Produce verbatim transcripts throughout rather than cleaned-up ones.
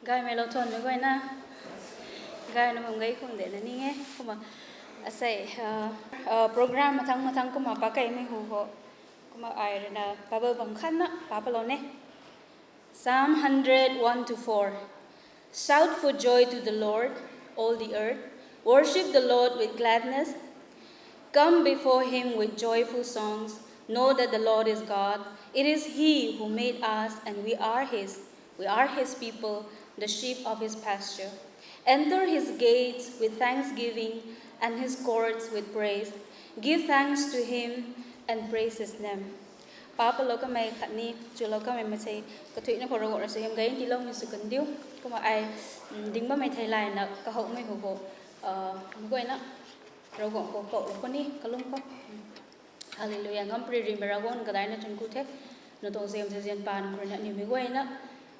Gaymei lou thuanmei guayna, gayna bam gay khum de na ni e. Kumna asei, program mathang mathang kumna pakeimei hu ho. Kumna ai rui na Bible bam khatna pa palou ne. Psalm hundred, one to four. Shout for joy to the Lord, all the earth. Worship the Lord with gladness. Come before him with joyful songs. Know that the Lord is God. It is he who made us, and we are his. We are his people, the sheep of his pasture. Enter his gates with thanksgiving and his courts with praise. Give thanks to him and praise his name. Pa palou kamei khatni chulou kamei maansei kathuicna khou Ravguangc rui suaihiam gay tiiloumei sw kandiu. Kumna ai ding bammei theilayna kahowmei hu ho, mei guayna Ravguangc khou poulou khou ni kalum khou. Hallelujah. Ngam prirymei Ravguangc, kadaina thuanc ku the. Nang tuang ziam zian pa nang khou rui na aniwmei guayna,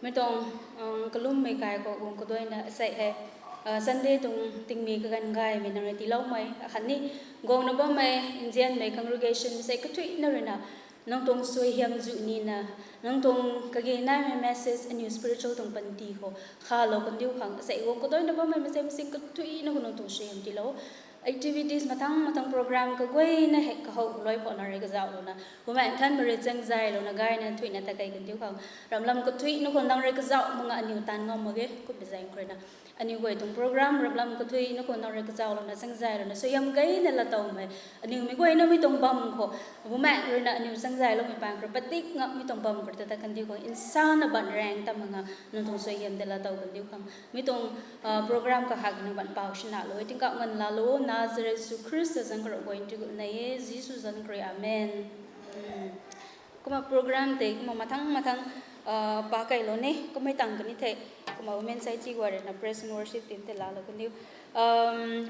mei tuang kalummei kai khou guang kaduaina asei hei Sunday tuang tingmik kaganv gaymei nang rui tiiloumei akhatni guangna bammei nzianmei congregation mei sei kathuicna rui na nang tuang suaihiam zu nina, nang tuang kage naimei message aniw spiritual tuang panty khou khalou kandiu khang asei guang kaduaina bammei maansei mansing kathuicna khou nang tuang suaihiam tiilou. Activities mathang mathang program kaguayna hei kahow luai phou nang rui kazauhlouna, Bumaengh Nthanmei rui chaengzaylouna gayna thuicna ta kei kandiu khang, ramlam kathuicna khou nang rui kazauh mak nga aniw taanv ngam mak ge. Kummei zaeng khou rui na aniw guay tuang program ramlam kathuicna khou nang rui kazauhlouna chaengzaylouna suaihiam gayna laatowmei, aniwmei guayna mei tuang bam khou Bumaengh rui na aniw chaengzayloumei pang khou rui padik ngamei tuang bam khou rui ta tat kandiu khang, nsana ban raeng tam mak nga nang tuang suaihiam ta laatow kandiu khang, mei tuang program kahak nang ban pau sinalou e. Tingkauh nganv laalou o, Nazareth Jisu Khrista zanc khou Ravguangc tiguang nei e, Jisu zanc khou rui, amen. Kumna program tei kumna mathang mathang pakeilou ne, kummei tang kani thei, kumna Women Society guay rui na praise and worship team tei laalou kandiu.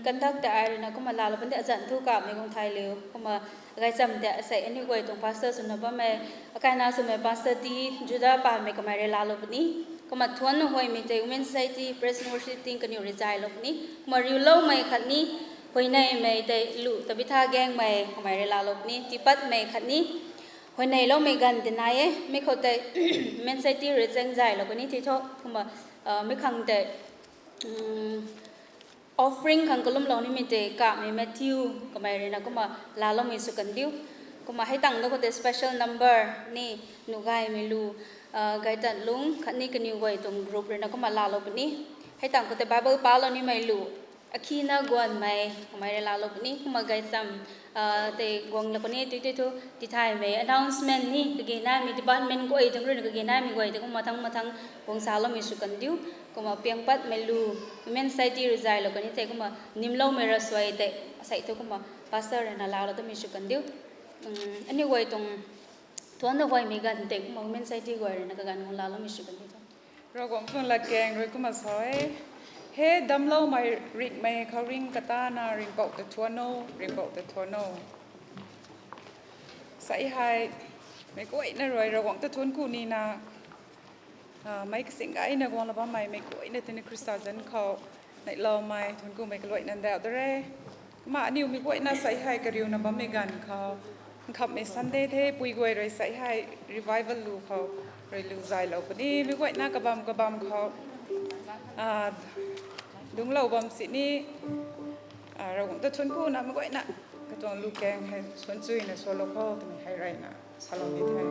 Conduct tei ai rui na kumna laalou pandi, azanc thu kamei guang thay liu. Kumna gaychamv tei asei aniw guay tuang pastor swna bammei, akaina swmei pastor T Juda Panmei kamei rui laalou puni. Kumna thuanna huaymei tei Women Society praise and worship team kaniw rui zaylou puni. Kumna riuloumei khatni huayneymei tei Lu Tabitha Gangmei kamei rui laalou puni. Tiipatmei khatni huayneyloumei ganv tei nai e. Mi khou tei Women Society rui chaengzaylou puni ti thu. Kumna mi khang tei offering khang kalumlou nimei tei Kamei Matthew kamei rui na kumna laaloumei sw kandiu. Kumna hei tang da khou tei special number ni Nuhgaymei Lu, Gaytanlung khatni kaniw guay tuang group rui na kumna laalou puni. Hei tang khou tei Bible palou nimei Lu Akhina Guanmei kamei rui laalou puni. Kumna gaychamv tei guanglou puni, tei tei thu tithaymei announcement ni kage naimei department guay tuang rui na kage naimei guay tei kumna mathang mathang guang saloumei sw kandiu. Kumna Piangpatmei Lu, Women Society rui zaylou kani thei kumna nimloumei ravsuai tei asei thu kumna pastor rui na laalou tamei sw kandiu. Aniw guay tuang thuanna huaymei ganv tei kumna Women Society guay rui na kaganv guang laaloumei sw kandiu tho. Ravguangc tuang latkaeng rui kumna sa e: He damcloumei ringhmei khou ring katana ringhpouc ta thuan o, ringhpouc ta thuan o. Sei hei meic guayna rui Ravguangc ta thuanc ku nina, meic kasing gayna guanglou bammei meic guayna tini Khrista zanc khou neihloumei thuanc kumei kaluaina ndauh da re. Kumna aniw meic guayna sei hei kariuna bammei ganv khou, nkhamhmei Sunday the, pui guay rui sei hei revival lu khou rui lu zaylou puni. Meic guayna kabam kabam khou dungclou bam sini, Ravguangc ta thuanc kuna meic guayna katuang lukaeng hei suan chuyna sualou kho twmei hei reyna salou ni the.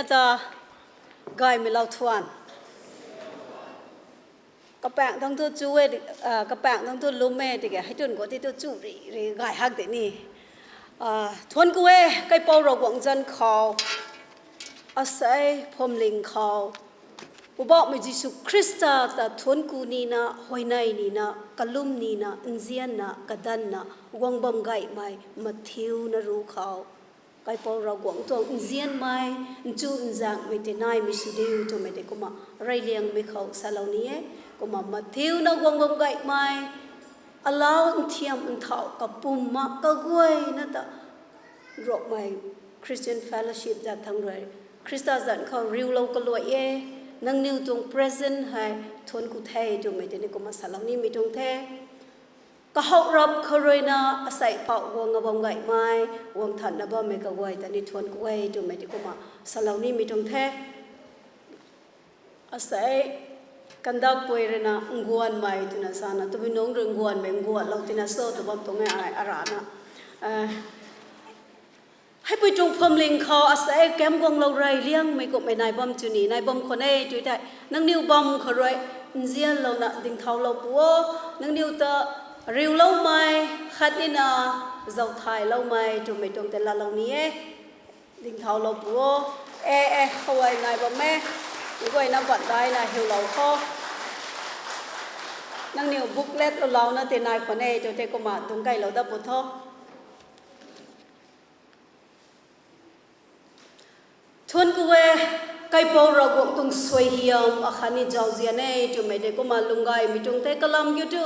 ta gaymei lou thuan. Kapaeng thangc thu chu e, kapaeng thangc thu lum e, tiki hei tun khou ti thu chu ri ri gay hak de ni. Thuanc ku e, kaipouc Ravguangc zanc khou, asei phuamling khou, Poubauhmei Jisu Khrista ta thuanc ku nina, huayney nina, kalum nina, nzianna, kadanna, guang bam gaymei, mathiuna ru khou, kaipouc Ravguangc tuang nzianmei, nchu nzangmei tei naimei sw diu twmei tei kumna reyliangmei khou salou ni e. Kumna mathiuna guang bam gaymei, alau nthiam nthauh kapum ma kaguayna ta Nruanghmei Christian Fellowship zat thangc rui Khrista zanc khou riulou kaluai e, nangniw tuang present hei thuanc ku the twmei tei ni kumna salou nimei tuang the. Kahouh rap khou ruina asei phouh guang a bam gaymei, guang thanna bammei kaguay ta ni thuanc ku e twmei tei kumna salou nimei tuang the. Asei, kandak pui ruina nguanmei twna sana, twmei nungc rui nguanmei nguanlou tina so tw bam tuang e ai arana. Heipui tuang phuamling khou asei kam guanglou reyliangmei kummei nai bam chu ni, nai bam khwan e tw thei, nangniw bam khou rui nzianlouna dingthaulou pu o, nangniw ta riuloumei, khatnina zauthayloumei twmei tuang tei laalou ni e. Dingthaulou pu o. E, e, khou ai nai bam e. Guayna bat daina hiulou kho. Nangniw booklet lou louna tei nai khwan e tw thei kumna dungc kailou dat pu tho. Thuanc ku e, kaipouc Ravguangc tuang suaihiam akhatni zauzian e twmei tei kumna lungc gaymei tuang the. Kalam kiu thu,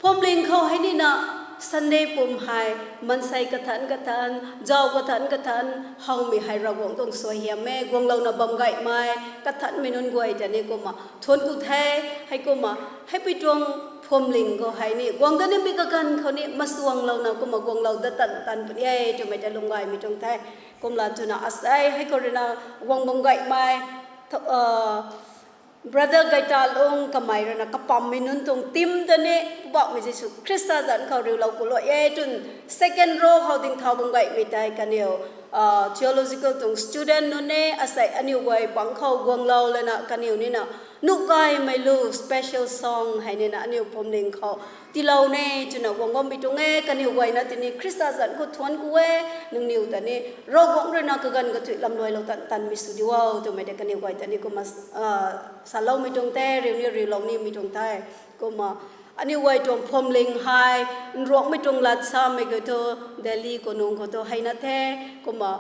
phuamling khou hei nina, Sunday pum hei, maansei kathanc kathanc, zau kathanc kathanc howmei hei Ravguangc tuang suaihiam e, guanglouna bam gaymei kathanmei nunc guay ta ni kumna thuanc ku the. Hei kumna, heipui tuang phuamling khou hei ni guang dat nimei kaganv khou ni masuanglouna kumna guanglou dat tan tan puni e twmei tei lungc gaymei tuang the. Kumla twna asei hei khou ruina guang bam gaymei, brother Gaitalung kamei ruina kapammei nunc tuang team ta ni Poubauhmei Jisu Khrista zanc khou riulou kaluai e twn, second row khou dingthau bam gaymei tei kaniw theological tuang student nunc e, asei aniw guay pang khou guanglou lana kaniw nina nuh kaimei lu special song hei nina aniw phuamling khou tiilou ne twna guang bammei tuang e. Kaniw guayna tei ni Khrista zanc khou thuanc ku e, nangniw ta ni Ravguangc ruina kaganv kathuic lamluailou tan tanmei sw di o twmei tei kaniw guay ta ni kumna saloumei tuang the, riu ni riulou nimei tuang the. Kumna aniw guay tuang phuamling hei nruanghmei tuang lat samei khou thu, Delhi khou nung khou thu heina the. Kumna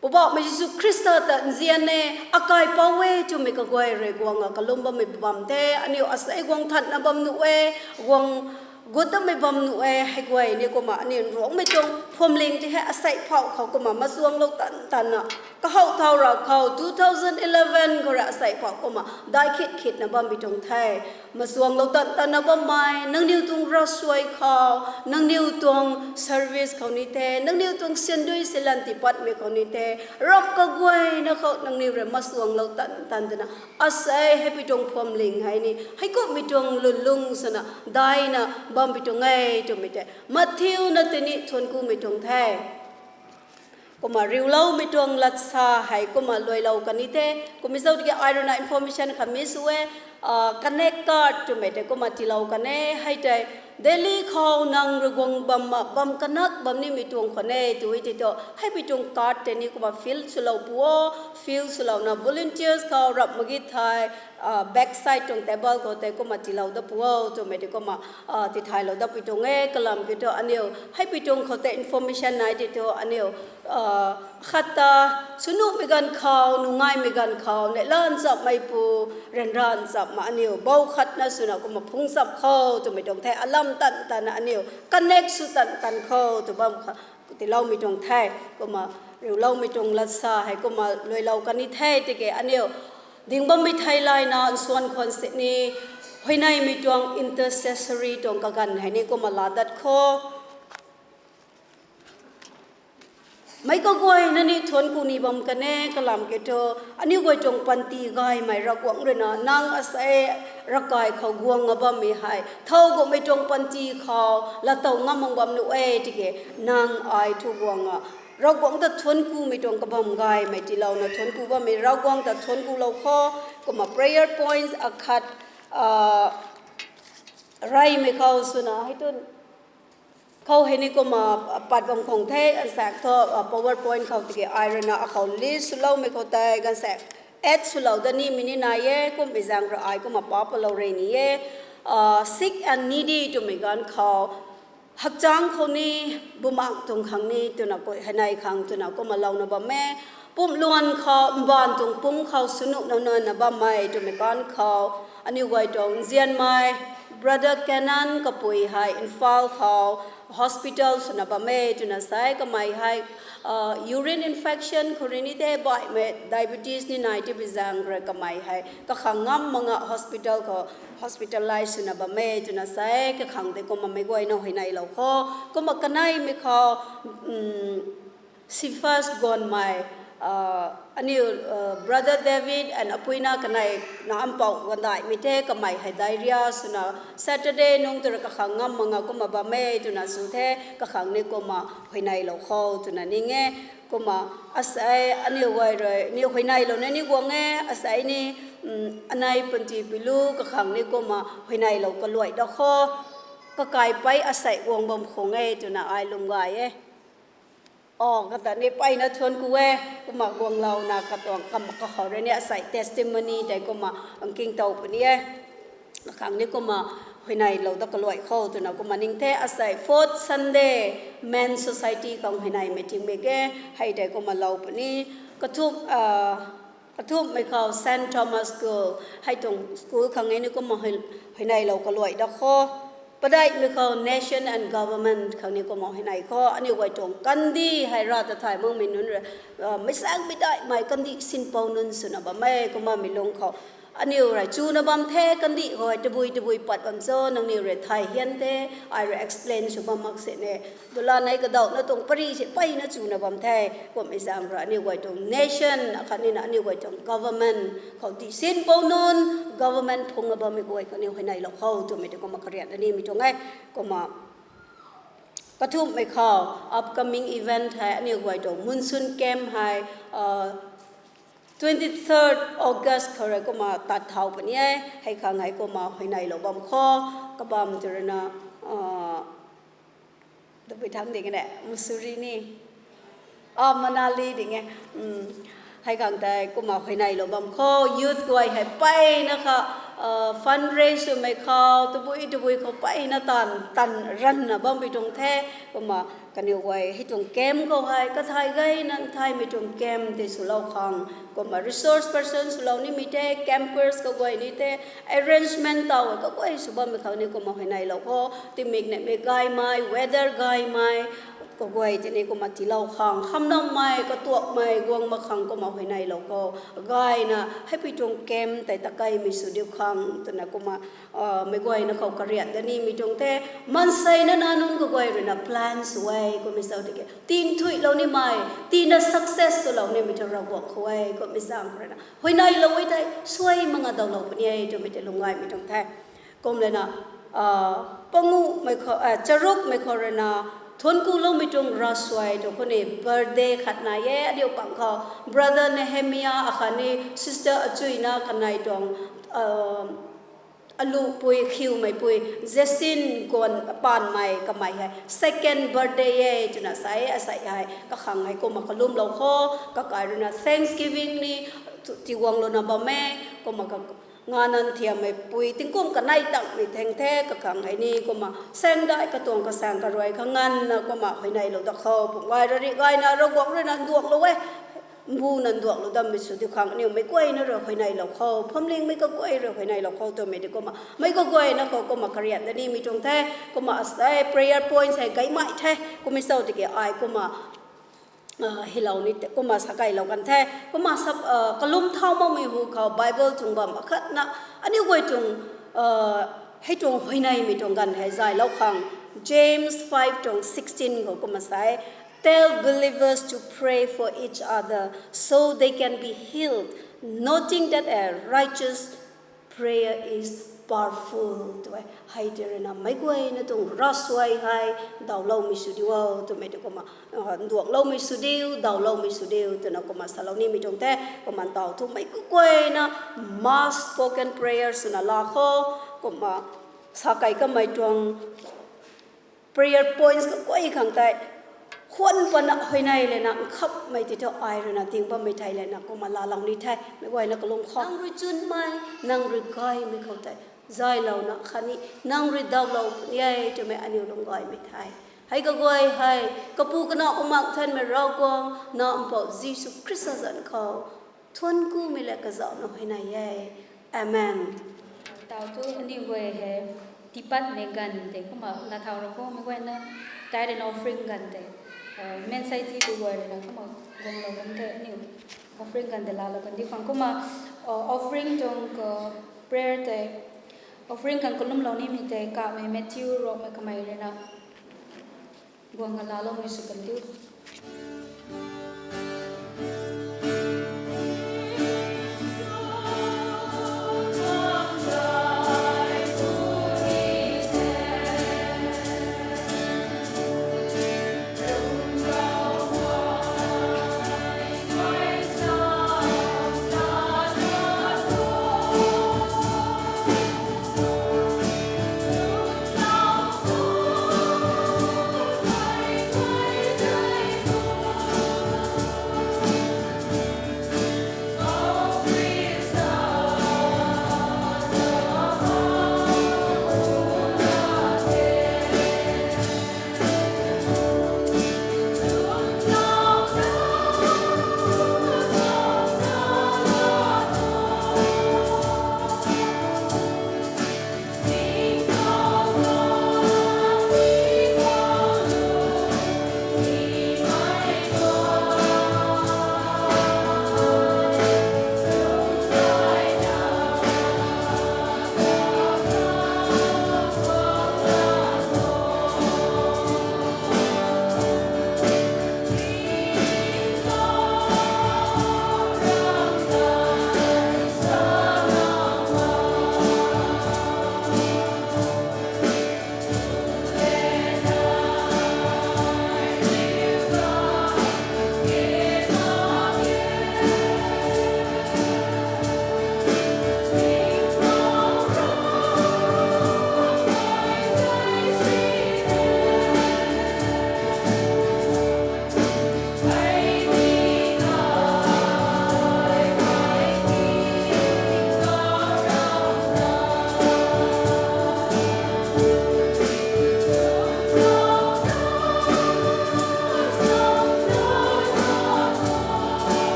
Poubauhmei Jisu Khrista ta nzian e, akaipouc e twmei kaguay rui guang a kalum bammei bam the. Aniw asei guang thanna bam nuh e, guang gut datmei bam nuh e, hei guay ni kumna aniw nruanghmei tuang phuamling tei hei asei phouh khou kumna masuanglou tan tanna, kahouh thau ra khou two thousand eleven khou rui asei phouh kumna dai khit khitna bammei tuang the. Masuanglou tan tanna bammei, nangniw tuang ravsuai khou, nangniw tuang service khou ni the, nangniw tuang syandui silan tiipatmei khou ni the, ramh kaguayna khou nangniw rui masuanglou tan tan twna, asei heipui tuang phuamling hei ni heikumhmei tuang lwnlung swna daina bammei tuang e twmei tei mathiuna tei ni thuanc kumei tuang the. Kumna riuloumei tuang lat sa hei kumna luailou kan ni the. Kumna zauc tiki ai ruina information khat mi sw e, connect card twmei tei kumna tiilou kan e. Hei tei Delhi khou nang rui guang bam ma bam kanak bam nimei tuang khwan e tw e tei thu, heipui tuang card tei ni kumna fill swlou pu o, fill swlouna volunteers khou rap mak ge thei, back side tuang table khou tei kumna tiilou dat pu o twmei tei kumna tithaylou datpui tuang e. Kalam kiu thu aniw heipui tuang khou tei information nai tei thu aniw khat ta swnuhmei ganv khou, nungaimei ganv khou neihla nchammeipu ryanra ncham ma aniw bou khatna swna kumna phungcham khou twmei tuang the. Alam tan tanna aniw connect sw tan tan khou tw bam kha tiiloumei tuang the. Kumna riuloumei tuang lat sa hei kumna luailou kan ni the tiki aniw ding bammei theilayna nsuan khwan sini huayneymei tuang intercessory tuang kaganv hei ni kumna laa dat kho. Meic kaguayna ni thuanc ku ni bam kan e. Kalam kiu thu aniw guay tuang panty gaymei Ravguangc ruina nang asei ravkai khou guang a bammei hei thowkumhmei tuang panty khou laatow ngam mak bam nuh e tiki nang ai thu guang a Ravguangc ta thuanc kumei tuang kabam gaymei tiilouna thuanc ku bammei Ravguangc ta thuanc kulou khou, kumna prayer points akhat, reymei khou swna hei tu khou hei ni kumna pat bam khang the, ganvsaekc thu PowerPoint khou tiki ai ruina akhou list swloumei khou tei ganvsaekc add swlou dat nimei ni nai e, kummei zaeng rui ai kumna pa palou rey ni e. Sick and needy twmei ganv khou, hakchang khou ni, bumaeng tuang khang ni twna hei nai khang twna kumna louna bam e. Pumluan khou mbaanv tuang pumc khou swnuh nana bammei twmei ganv khou, aniu guay tuang nzianmei brother Canaan kapui hei Imphal khou hospital swna bam e twna sa e. Kamei hei urine infection khou rui ni tei baihmei diabetes ni nai tei bi zaeng rui kamei hei kakhang ngam mak nga hospital khou hospitalize swna bam e twna sa e. Kakhang tei kumna meic guayna huayneylou khou, kumna kaneimei khou Cephas Gonmei, aniu brother David and apuina kanei na ampouh gandaihmei the, kamei hei diarrhea swna Saturday nungc tu rui kakhang ngam mak nga kumna bam e twna sw the. Kakhang ni kumna huayneylou khou twna ning e. Kumna asei aniu guay rui ni huayneylou na ni guang e, asei ni anei panty pilu kakhang ni kumna huayneylou kaluai da khou, kakaipei asei guang bam khang e twna ai lwm gay e. O, kata ni mpeyna thuanc ku e, kumna guanglouna katuang kam kakhou rui ni asei testimony tei kumna nking tow puni e. Kakhang ni kumna huayneylou da kaluai khou twna kumna ning the. Asei fourth Sunday Men Society khang huayneymei tingmik e, hei tei kumna lou puni. Kathumh, kathumhmei khou Saint Thomas School, hei tuang school khang e ni kumna huayneylou kaluai da khou. Padeihmei khou nation and government khang ni kumna huayney khou, aniu guay tuang kandih hei Rav ta thay makmei nunc rui, meic saengmei daihmei kandih sinpou nunc swna bam e. Kumna mi lung khou aniu rui chuna bam the, kandih khou tabui tabui pat bam cho, nangniw rui thay hian the, ai rui explain sw bam mak sini. Dula nei kadauhna tuang pary si mpeyna chuna bam the. Kummei zaeng rui aniu guay tuang nation akhatnina aniu guay tuang government khou dih sinpou nunc, government phungna bammei guay khang ni huayneylou khou twmei tei kumna kariat da nimei tuang e. Kumna kathumhmei khou upcoming event hei aniu guay tuang monsoon camp hei twenty-third August khou rui kumna tat thau puni e. Hei khang hei kumna huayneylou bam khou, kabam tu ruina tabui thangc ding e, Mussoorie ni, Manali ding e. Hei khang tei kumna huayneylou bam khou, youth guay hei mpeyna kha fundraise swmei khou tabui tabui khou mpeyna taanv taanv ranvna bampui tuang the. Kumna kaniw guay hei tuang camp khou hei kathai gayna nthaimei tuang camp tei swlou khang, kumna resource person swlou nimei tei, campers kaguay ni tei, arrangement taw e kaguay sw bammei khang ni kumna huayneylou khou, tingmik neimei gaymei, weather gaymei, kaguay tei ni kumna tiilou khang, khamnammei katuakmei guang mak khang kumna huayneylou khou, gayna heipui tuang camp tei takeimei sw diu khang twna kumna meic guayna khou kariat da nimei tuang the. Maansei na nac nunc kaguay ruina plan sw e, kummei zauc tiki tinthuilou nimei, tina success swlou nimei thu Ravguangc khou e, kummei zaeng khou ruina huayneylou e thei suai mak nga dawlou puni e twmei tei lwm gaymei tuang the. Kumlana panguhmei khou, charukmei khou ruina thuanc kuloumei tuang ravsuai tu khou ni birthday khat nai e, aniu pang khou brother Nehemiah akhatni sister Achuina kanei tuang aluhpui khiumeipui Jasin Guan Panmei kamei hei second birthday e twna sa e. Asei hei kakhang hei kumna kalumlou khou kakai ruina thanksgiving ni tiiguanglouna bam e. Kumna nganv nthiammeipui tingkum kanei tangmei theng the, kakhang hei ni kumna saengdai katuang kasaeng karuai kha nganvna kumna huayneylou da khou, pum gay rari gayna Ravguangc ruina nduaklou e. Mbuna nduaklou dammei sw diu khang aniu meic guayna rui huayneylou khou, phamlingmei kaguay rui huayneylou khou twmei tei kumna meic kaguayna khou kumna kariat da nimei tuang the. Kumna asei prayer points hei gaymei the, kummei zauc tiki ai kumna hilou ni kumna sa kailou kan the. Kumna kalum thau makmei hu khou Bible tuang bam akhatna aniu guay tuang hei tuang huayneymei tuang ganv hei zaylou khang, James five tuang sixteen khou kumna sa e, Tell believers to pray for each other so they can be healed, noting that a righteous prayer is powerful tw e. Hei tei ruina meic guayna tuang ravsuai hei dawloumei sw diu o twmei tei kumna, nduangloumei sw diu, dawloumei sw diu twna kumna salou nimei tuang the. Kumna taw thumei kaguayna mass spoken prayer swna la khou, kumna sa kei kamei tuang prayer points kaguay khang tei khwan pana huayney lana nkhapmei tei thu ai ruina ding bammei thei lana kumna laalou ni the. Meic guayna kalung khou nang rui chwnmei, nang rui gaymei khou tei zaylouna khatni nang rui dawlou puni e twmei aniu lung gaymei the. Hei kaguay hei Kapu, Kanac, Bumaengh Nthanmei Ravguangc, Nac Mpouh Jisu Khrista zanc khou thuanc kumei le kazauhna huayney e. Amen. Taw thu aniu guay hei tiipatmei ganv tei kumna laa thau ra khou meic guayna tithe and offering ganv tei, main saiti tu guay ruina kumna guanglou kan the aniu offering ganv tei laalou kan di khang kumna, offering tuang prayer tei, offering khang kalumlou nimei tei kamei Matthew ruakmei kamei ruina guang laalou ni sw kan diu.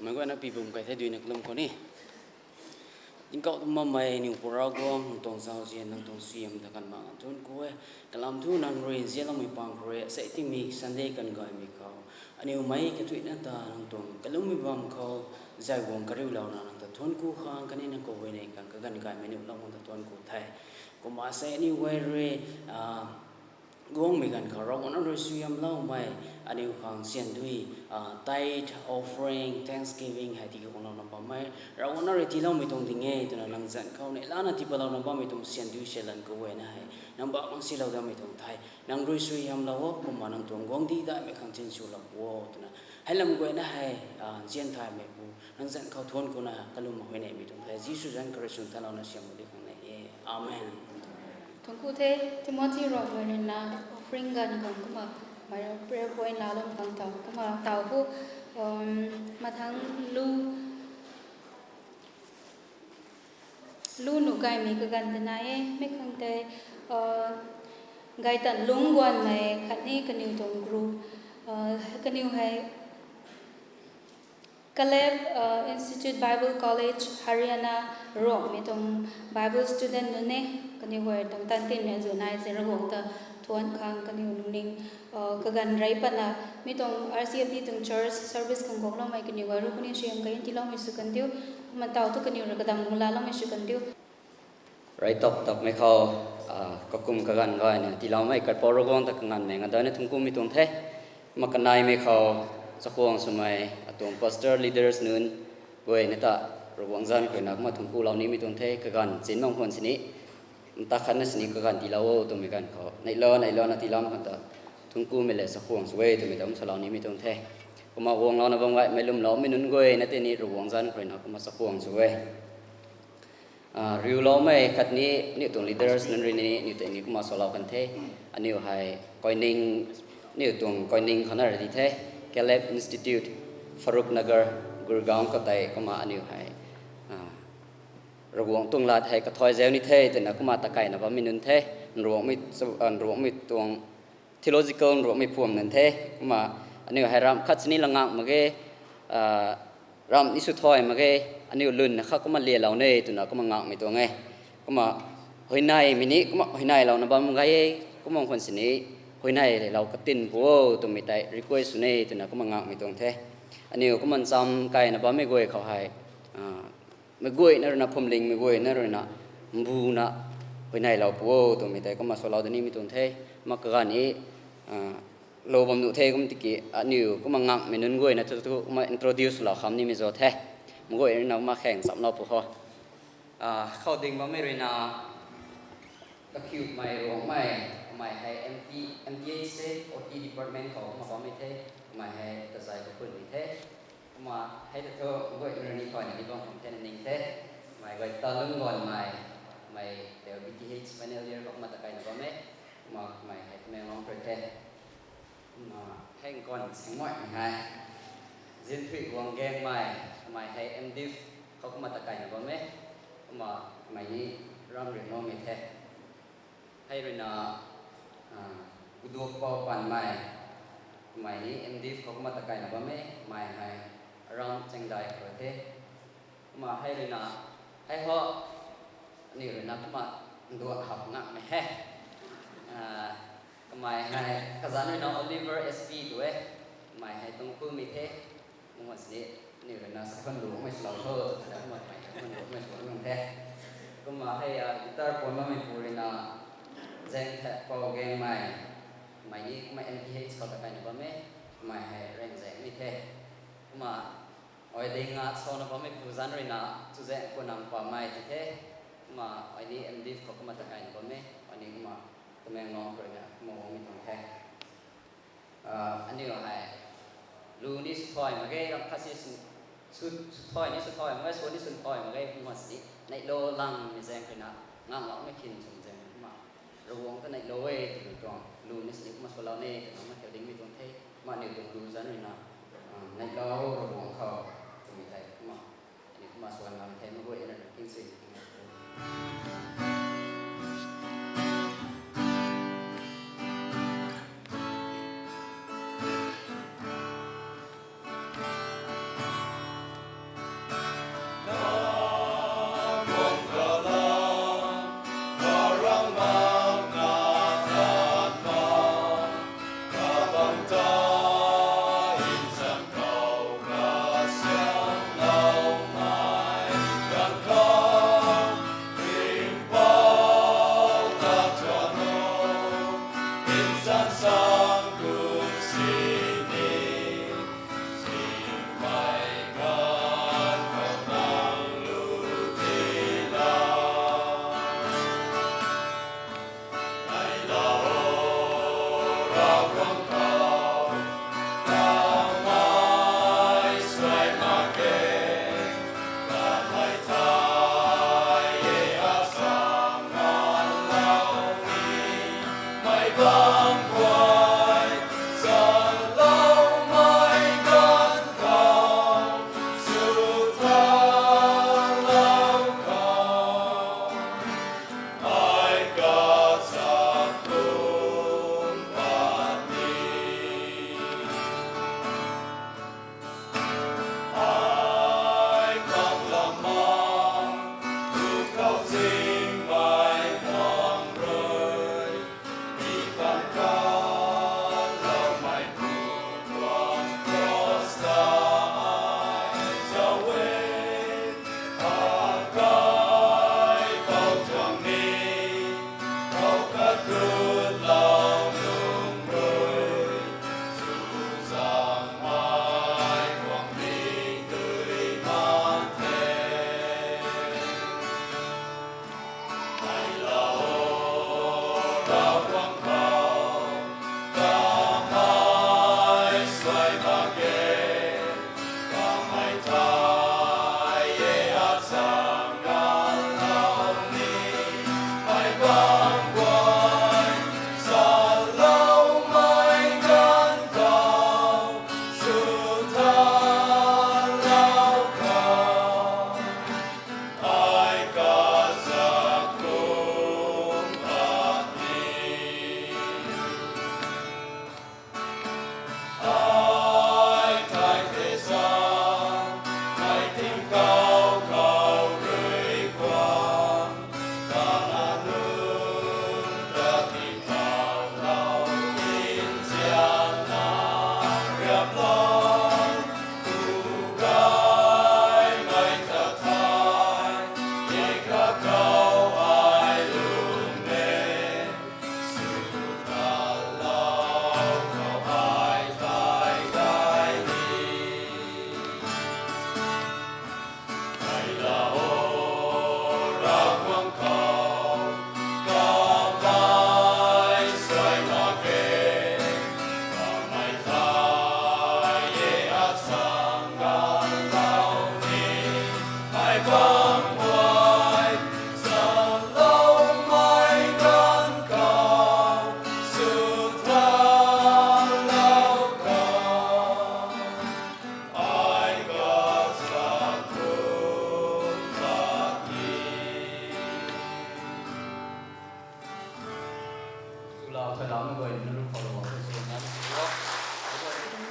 Meic guayna pi bum kai the, duina kalum khou ni. Tingkauh tu mamei aniu Pu Ravguangc, nang tuang zauzian, nang tuang suaihiam ta kan mak thuanc ku e. Kalam thu nang rui nzianloumei pang khou rui, asei tingmik Sunday kan gaymei khou, aniu mei kathuicna ta nang tuang kalummei bam khou, zay guang kariulouna nang ta thuanc ku khang, khatni nang khou huayney khang kaganv gaymei nuh lou nang ta thuanc ku the. Kumna asei aniu guay rui, ah, guangmei ganv khou Ravguangc nang rui suaihiamloumei, aniu khang syan dui, ah, tithe, offering, thanksgiving hei tiki guanglouna bammei, Ravguangc nang rui tiiloumei tuang ding e twna nang zanc khou neihlana tiipatlouna bammei tuang syan dui seilan khou e na hei, nang bak mang silou dammei tuang the. Nang rui suaihiamlou o, kumna nang tuang guangcdic daihmei khang chinswlou o twna, hei lam guayna hei, ah, nzian thaymeipu, nang zanc khou thuanc kuna kalum huayneymei tuang the. Jisu zanc khou rui swn thalouna siam di khang nai e. Amen. Thuanc ku the. Timothy Rongmei rui na offering ganv khang kumna mei prayer point laalou khang taw, kumna taw hu, um, mathang lu, lu nuh gaymei kaganv ta nai e, mi khang tei, uh, gaytan lungc guanmei khatni kaniw tuang group, uh, kaniw hei Caleb, uh, Institute Bible College, Haryana, Ruangmei tuang Bible student nunc e, kaniw guay tuang tantinmei azuh nai zin Ravguangc ta thuanc khang kaniw lungning, uh, kaganv rey patna, mi tuang R C F D tuang church service khang guangloumei kaniw guay rui kuni suaihiam kaiin tiiloumei sw kan diu, kumna taw thu kaniw rui kadam lungc laaloumei sw kan diu. Rey tok tokmei khou, ah, kakum kaganv gayna tiiloumei kaipouc Ravguangc ta kanganvmei ngadana thuanc kumei tuang the. Kumna kaneimei khou, chakhwang swmei, atuang pastor leaders nunc, guayna ta, Ravguangc zanc khou rui na kumna thuanc kulou nimei tuang the, kaganv chin mang khwan sini, mata khatna sini kaganv tiilou o twmei ganv khou, neihlou, neihlouna tiiloumei khang ta, thuanc kumei le chakhwang sw e twmei ta kum salou nimei tuang the. Kumna guanglouna bam gaymei lwmloumei nunc guayna tei ni Ravguangc zanc khou rui na kumna chakhwang sw e. Ah, riuloumei khatni aniu tuang leaders nunc rui ni, aniu tei ni kumna salou kan the. Aniu hei Koining, aniu tuang Koining khou na rui di the. Caleb Institute, Faruk Nagar, Gurgaon khou tei kumna aniu hei, ah, Ravguangc tuang lat hei kathay zau ni the twna kumna takaina bammei nunc the. Nruangmei, ah, nruangmei tuang theological nruangmei phuam nunc the. Kumna aniu hei ramh khat sini la ngak mak ge, ah, ramh ni sw thay mak ge, aniu lwnna kha kumna lialou ne twna kumna ngakmei tuang e. Kumna huayneymei ni kumna huayneylouna bam gay e, kumna khwan sini huayneylou katin pu o twmei tei request sw ne twna kumna ngakmei tuang the. Aniu kumna ncham kaina bammei guay khou hei, ah, meic guayna rui na phuamling, meic guayna rui na mbuna huayneylou pu o twmei tei kumna salou da nimei tuang the. Kumna kaganv ni, ah, lou bam nuh the kum tiki, aniu kumna ngakmei nunc guayna thu thu kumna introduce lou kham nimei zauc the. Meic guay rui na kumna khaeng chamlou pu kho. Ah, khou ding bammei rui na, kakhiumei Ruangmei, kamei hei M T, M T H se, O T department khou kumna bammei the, kamei hei tazai kakhunmei the. Kumna hei ta thu, meic guay rui ni kayna ni bam kham the na ning the. Kamei guay ta lungc guanmei, kamei tei B T H final year khou kumna takaina bam e. Kumna kamei hei Tamenglong khou rui the. Kumna hei nkuan singmoimei hei, Zinthuiguang Gangmei, kamei hei M Div khou kumna takaina bam e. Kumna kamei ni ram ringloumei the. Hei rui na, ah, Guduakpou Panmei, kamei ni M Div khou kumna takaina bam e, kamei hei aram Chaengdai khou the. Kumna hei rui na, hei ho, aniu rui na kumna nduak hap ngakmei he. Ah, kamei hei, kazanc rui na Oliver S P tu e, kamei hei Tangkhulmei the. Kumna sini, aniu rui na sakhwan luangmei swlou tho, kumna kamei sakhwan luangmei swlou nung the. Kumna hei, ah, guitar puan bammeipu rui na, Zaengthatpou Gangmei, kamei ni kumna M T H khou takaina bam e, kamei hei Rengzaengmei the. Kumna ai ding a sauna bammeipu zanc rui na, Chuzaeng Kuanang Pamei ti the. Kumna ai ni M Div khou kumna takaina bam e, ai ni kumna Tamenglong khou rui na kumna guangmei tuang the. Ah, aniu hei lu ni sw thay mak ge, ram khat si sw, sw, sw thay ni sw thay mak ge, sw ni sw thay mak ge, kumna sini neihlou langmei zaeng rui na, ngangloumei khin sw zaeng kumna Ravguangc ta neihlou e twmei tuang, lu ni sini kumna swlou ne twna kumna thiu dingmei tuang the. Kumna aniu tuang lu zanc rui na, ah, neihlou Ravguangc khou twmei tei kumna, aniu kumna swan ngam the, meic guay na king sui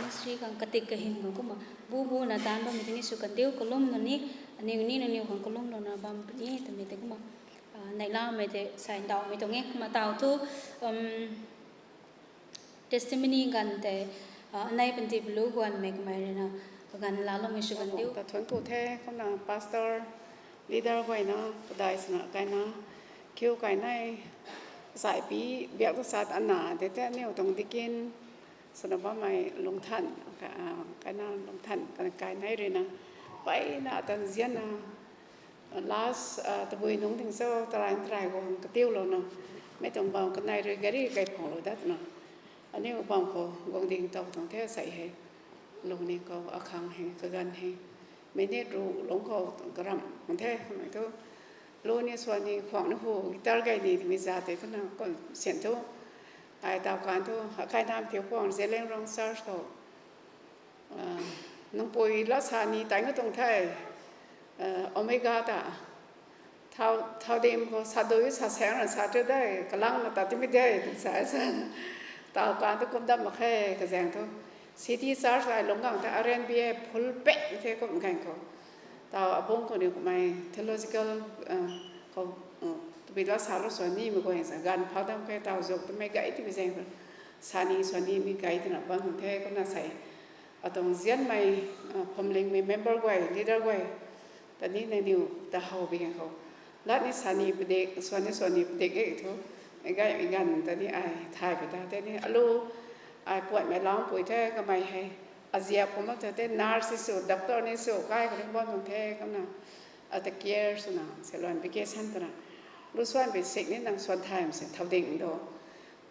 Ministry khang katik kahym khang kumna bu bu na taanv bammei tini sw kandiu kalum na ni, aniw ni nangniw khang kalum lou na bam puni twmei tei kumna, ah, neihlamei tei sai ndauhmei tuang e kumna tau thu, um, testimony ganv tei, ah, anei panty palu guanmei kamei rui na, paganv laaloumei sw ganv diu. Ta thuanc ku the, kumna pastor, leader guayna, padai swna kaina, kiu kainei, zaipi, biak tu sat ana, de te aniw tuang deacon, swna bammei lungthan, ka-, ah, kaina lungthan, ka-, kainei rui na, mpeyna atan zianna, last, ah, tabui nungc ding cho, tarai tarai guang katiulouna, mei tuang bam kanei rui gari kaiphunglou dat na. Aniw bam khou guang ding tow tuang the sei hei. Lungning khou akhang hei, kaganv hei. Minute ruh lungc khou karam khang the, kamei thu. Lu ni swan ni khwang ni hu, guitar gay ni twmei za tei twna, kon sian thu. Ai taw kan thu, akai nam thiu khwang, Zeliangrong Church khou. Ah, nungpui la sa ni tai ngu tuang the, ah, Omega ta. Thau, thau dim khou sa dui sa saeng ran sa tu de, kalang na ta timi de, sa sa. Taw kan thu kum dam mak khe, kazaeng thu. City Church ai lungc gang the, R N B A full pack the kum gang khou. Taw abungc khou ni kumei theological, ah, khou, ah, tabui la sa lu swan ni mei guay sa, ganv phau dam khe, taw zuk twmei gay twmei zaeng khou. Sa ni swan ni mei gay twna bam the, kumna sei. Atuang zianmei, ah, phuamlingmei member guay, leader guay, ta ni nangniw ta how bi khou. Lat ni sa ni padik, swan ni swan ni padik e thu, mei gay mei ganv ta ni ai thay pi ta, tei ni alu, ai puatmei laungpui the kamei hei. Aziap khou mak the, tei nurse ni sw, doctor ni sw, kai khou ring bam tuang the, kumna. Ata care swna, se luan vacation twna. Lu swan bi sik ni nang swan thay mei se thau ding do.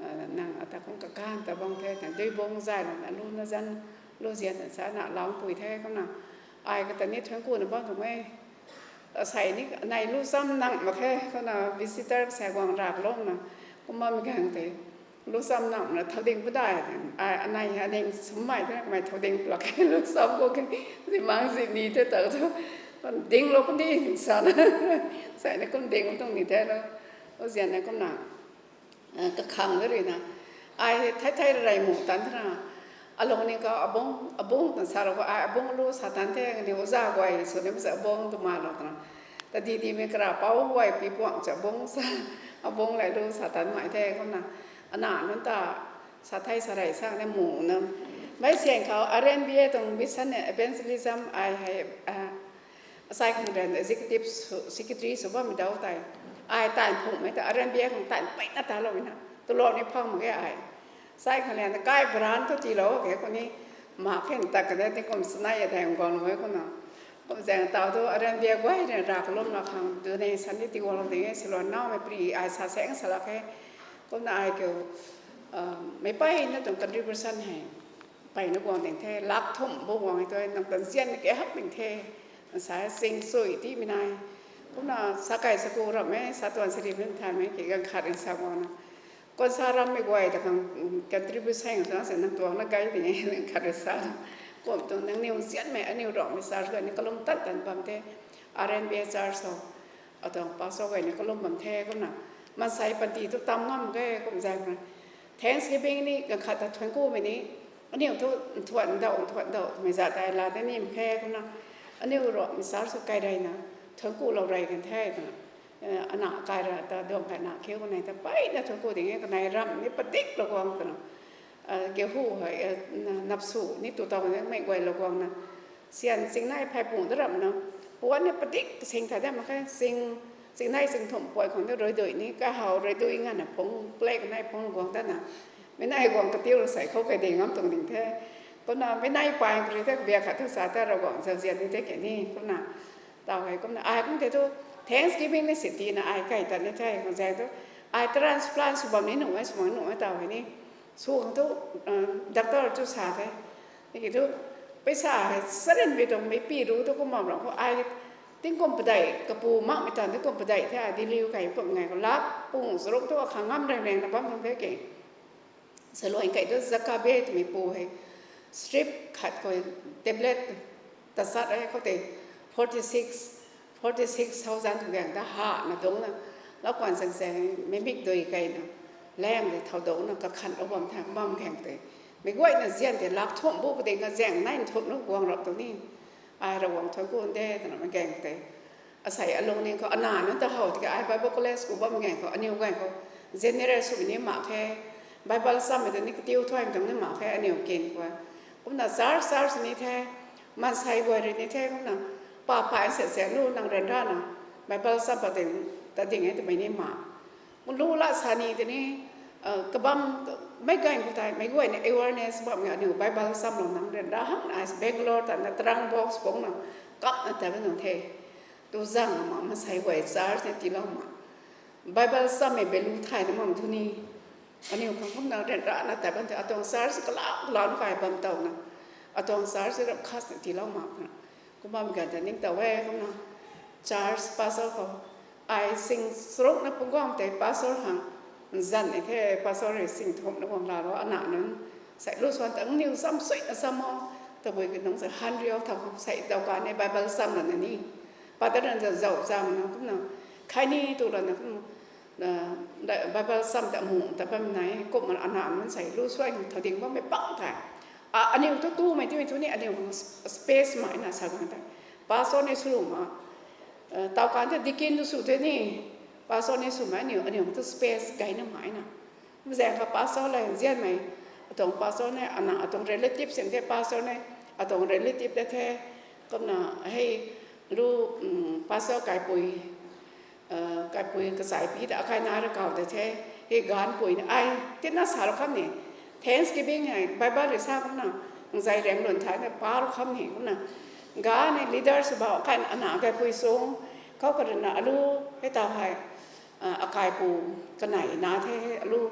Ah, nang ata kum kakan ta bang the, nang dui bung zay lana, lu na zan, lu zian na sa na, laungpui the, kumna. Ai kata ni thuanc ku na bam tuang e. Asei ni, nai lu cham nang mak khe, kumna visitor sa guang rak lou na, kum bammei gang tei. Lu cham nang na thau ding padai, ai, anei, aning summei the, mei thau ding plak khe, lu cham khou khe, zi mang zi ni the ta thu, ding lou kum di, sa na, sei na kum ding tuang ni the lo, lu zian na kumna. Eh, kakhang de rui na. Ai thei thei rei mu tan thena. Alung ni khou abungc, abungc tan sa lou khou ai abungc lu sa tan the, kaniw oja guay sw ni masa abungc tw ma lou twna. Ta di di mei kara pou guay pi puang cha abungc sa, abungc lei lu sa tan mai the, kumna. Ana nunc ta sa thei sa rei sa ni mu na. Mei siang khou R N B A tuang mission evangelism ai hei, ah, Asai khang ryan executive su-, secretary sw bammei dau tei. Ai tai phungmei ta R N B A khang tai mpeyna taloumei na. Tulou ni phang mak ge ai. Sai khang ryan kai brand thu tiilou ke khou ni. Ma khen ta kade ti kum sanai ya dang guang lou e khou na. Kum zaeng tau thu R N B A guay rui rak lum na khang donation ni ti guang lou ding e, siluan naumei pri ai sa seng sa lak khe. Kumna ai kiu, ah, meic peyna tuang contribution hei. Peyna guang ding the, lak thumh bu guang e tu, nang tan zian ke hak ding the. Sa sing sui ti mi nai. Kumna sa kai sa ku ram e, sa tuan sari min than mei, ki ganv khat in sa guang na. Kon sa rammei guay ta khang, mm, contribute sa nang tuang se nang tuang na gay ding e, ganv khat in sa. Kum tuang nangniw zianmei, aniw Rongmei church guay ni kalum tan tan bam the, R N B A church ho. Atuang pastor guay ni kalum bam the, kumna. Mansei panty tu tam ngam ke, kum zaeng na. Thanksgiving ni, ganv khat ta thuanc kumei ni, aniw thu nthuan dau, nthuan dau, twmei zat tei la de ni mak khe, kumna. Aniw Rongmei church sw kai rey na, thuanc ku lou rey kan the, twna. Eh, ana kai ra ta duang kai na khiu kanei ta peyna thuanc ku ding e, kanei ram ni padik lou guang twna. Gehu hei napsu ni tu tau na mei guay lou guangna, syan chingnei phey pung da ramna, puan ni padik sing thay da mak khe, ching, chingnei ching thumh puai khang de ruidui ni kahow ruidui ngana phungc plak kanei phungc guang dana, mei nei guang katiu sei khou kai ding ngam tuang ding the. Kumna mei nei pang kari the, kabia khat thu sa ta Ravguangc zauzian ni the ke ni kumna, taw hei kumna ai kum the thu, Thanksgiving ni si tina ai kai ta ni the, zaeng thu, ai transplant sw bam ni nuh e, sw bam nuh e taw hei ni, sw khang thu, doctor chu sa the, tiki thu, peisa hei sarinmei tuang meic pi ru thu kum bam ra khou ai, tingkum padeih kapu makmei tan tingkum padeih the, ai Delhi kai pum ngai khou lak pung charuk thu akhang ngam rang rang na bam tuang the ke. Saluan kai thu Jacobea twmei pu hei, strip khat khou tablet tachat e khou tei, forty six, forty six thousand tu gaeng ta hana dungcna, lau kuan sang sang mei mik dui kaina, laeng de thau dungcna kakhanlou bam the, bam gaeng tei, mei guayna zian tei lak thumh bu kading ka zaeng nai nthumh nu guang rap tu ni, ai Ravguangc thuanc ku de twna mei gaeng tei, asei alungning khou ana nunc ta how tiki ai Bible college ku bam gaeng khou aniw gaeng khou, generous swmei ni mak khe, Bible chammei ta ni katiu thuaymei tuang ni mak khe aniw kin khou, kumna church church ni the, maansei guay rui ni the kumna, pa phay nse se lu nang ryanrana, Bible cham pat ding, ta ding e twmei ni mak, lu la sa ni tei ni, kabam, meic gaeng khou tei meic guayna awareness bam e, aniw Bible chamlou nang ryanra hang na Bangalore ta na trang box pungna, kapna ta bam nang the, tu zang ma maansei guay church ni tiilou ma, Bible chammei belu thay na mam thu ni, aniw khang kumna ryanrana ta bam the, atuang church kalau kalau kai bam towna, atuang church ram khas na tiilou ma twna, kum bam ganv ta ning tow e kumna, church pastor khou, ai sing charuk na pung guang tei pastor khang, zan e the pastor rui sing thumh na guang laalou ana nunc, sei lu suan tang niw cham suina cham o, tabui kanungc sei hanriu thau khou sei dau kan e Bible cham lana ni, pa ta ran zan zau zang na kumna, khatni tu lana kum, Bible cham ta mu ta bam nai kumna ana nunc sei lu suan thau ding bammei pang the, aniw tu tumei timei thu ni aniw space mai na sa guang tei, pastor ni sw ma, taw kan the deacon tu sw the ni, pastor ni swmei aniw, aniw tu space gayna mai na, zaeng kha pastor la nzianmei, atuang pastor ni ana atuang relative sin the pastor ni, atuang relative ta the, kumna, hei, lu, pastor kaipui, kaipui kachai pi ta akai na rui kaw tei the, hei gaanvpui ni ai, tina sa rou kham ni, Thanksgiving hei Bible rui sa kumna, nzai riang lun thai na pa rou kham ni kumna, gaanv ni leader sw bau akai ana kaipui sung, khou karina alu, hei taw hei, akaipu, kanei na the, alu,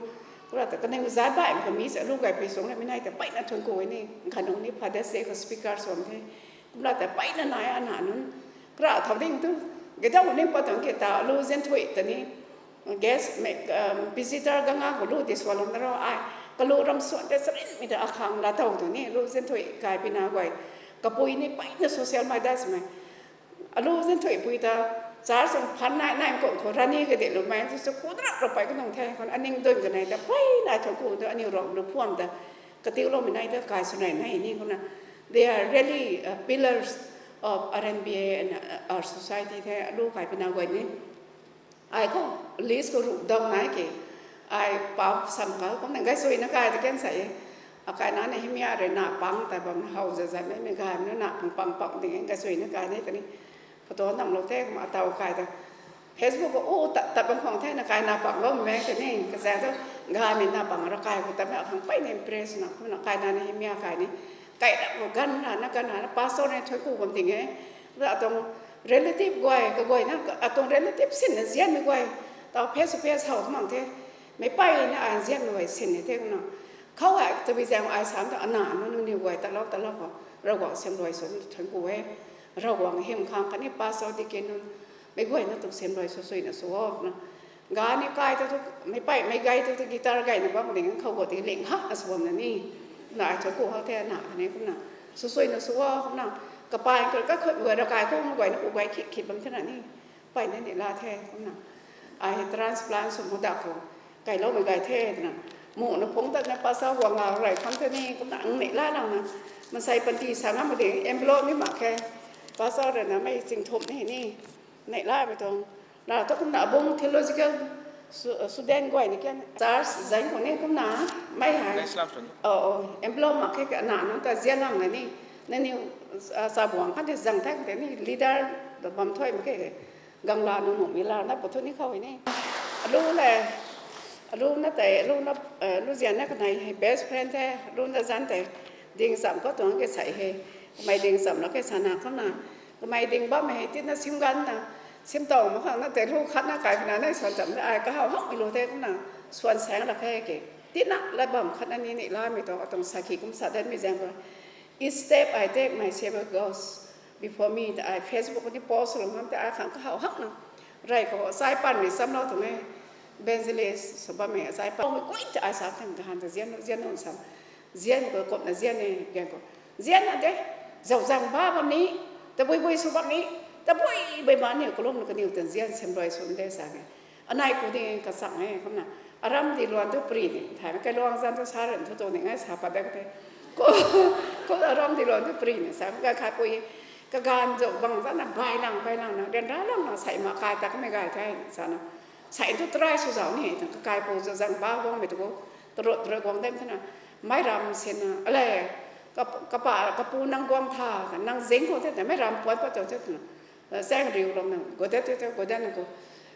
kura ta kanei zat baihmei kami se alu kaipui sung na mei nei ta peyna thuanc ku e ni, khanung ni Father's Day khou speaker sw bam the, kumla ta peyna nai ana nunc, kra thau ding tu, gadau ning pat tuang ke ta alu Zinthuih ta ni, guest, visitor ganga khou lu ti sw lou na rau ai, kalu ram suan tei charynmei ta akhang laa tow tu ni lu Zinthuih kaipina guay, kapui ni peyna social media swmei, alu Zinthuihpui ta, church sung phan nai nai kum khou rani kadiloumei tu su kudrap rou pey kanung the khou aning dun kanei ta peyna thuanc ku tu aniw ram lu phuam ta, katiuloumei nei ta kai sw nei nei ni kumna, they are really pillars of R N B A and our society the alu kaipina guay ni. Ai khou list khou ruh dau nai ke, ai pap sam kau kumna gaysuina kai ta kan sa e, akai na ni himia rui na pang ta bam how zazanmei mei gaymei na pang pang pang ding e gaysuina kai ni ta ni, photo namlou the kumna ataw kai ta, Facebook khou u tat tat bam khang the na kai na pang loumei ta ni kazaeng thu, gaymei na pang ra kai khou tatmei akhang peyna impress na kumna kai na ni himia kai ni, kai ram khou ganv rana ganv rana pastor ni thuanc ku bam ding e, atuang relative guay kaguayna atuang relative sinna nzianmei guay, taw face to face how mak the, meic peyna ai nzianmei guay sin ni the kumna, khou hei tabui zaeng ai sam ta ana nunc nangniw guay talou talou khou, Ravguangc siamruai sw thuanc ku e, Ravguangc hym khang khatni pastor deacon nunc, meic guayna tuang siamruai sw suina sw o kumna, gaanv ni kai ta thu, meic pey meic gay ta thu guitar gayna bam ding khou khou ti ling hakna sw bamna ni, na ai thuanc ku hak the na khatni kumna, sw suina sw o kumna, kapai kar kakhut guay rakai kum guayna ku guay khit khit bam thena ni, peyna ni la the kumna, ai transplant sw mu dak khou, kailoumei gay the twna, muna phungc tatna pastor guang nga rey khang the ni kumna ang ni la langna, maansei panty sa ngam mak ding envelope ni mak khe, pastor rui na mei chingthumh ni ni, neih lamei tuang, na ta kumna abung theological Student guay ni kian church zaeng khou ni kumna mei hei, envelope mak khe, na nunc ta zian lang na ni, nangniw chabuang khat ni zang thak tei ni leader ta bam thuy mak khe, gangla nunc nuhmei lar na pu thu ni khou ni, alu le, alu na tei alu na, alu zian na kanei hei best friend the, alu na zan tei ding cham khou tuang ke sei he, kamei ding cham la ke sana khou na, kamei ding bammei hei tina sim ganv na, sim taw mak khang na tei lu khat na kai puna na suan cham de ai kahaw hakmei lu the kumna suan saeng la khe ke, tina la bam khat na ni ni lamei tuang atuang sakhi kum sa danmei zaeng khou, Each step I take, my Savior goes before me, ta ai Facebook ni post lou ngam te ai khang kahaw hakna, rey khou achai panmei chamlou tuang e, evangelist sw bammei achai panmei guay ta ai sa thang kahan ta zian zian nunc sam, zian khou kumna zian e gan khou, zian na de, zauzang ba bam ni, tabui bui sw bam ni, tabui bui ba ni kalum kaniw tan zian sem rui sw de sa e. Anei ku ding kachang e kumna, aram di luan tu pri ni thaymei kailuang zan tu sa ran thu tu ni ngai sa pat de te, ko, ko aram di luan tu pri ni sa ka khatpui, kaganv zau bang zana bai lang bai lang na ryanra lang na sei ma kai takmei gay the sana, sei tu try sw zau ni ta kakaipu zauzang ba guangmei tu ko, tarut tarut guang dem thena, mei ram sina ale, kapa kapu nang guang tha ta nang zing khou the ta mei ram puan pat chau the tuna, chaeng riulou na godet te godet na khou,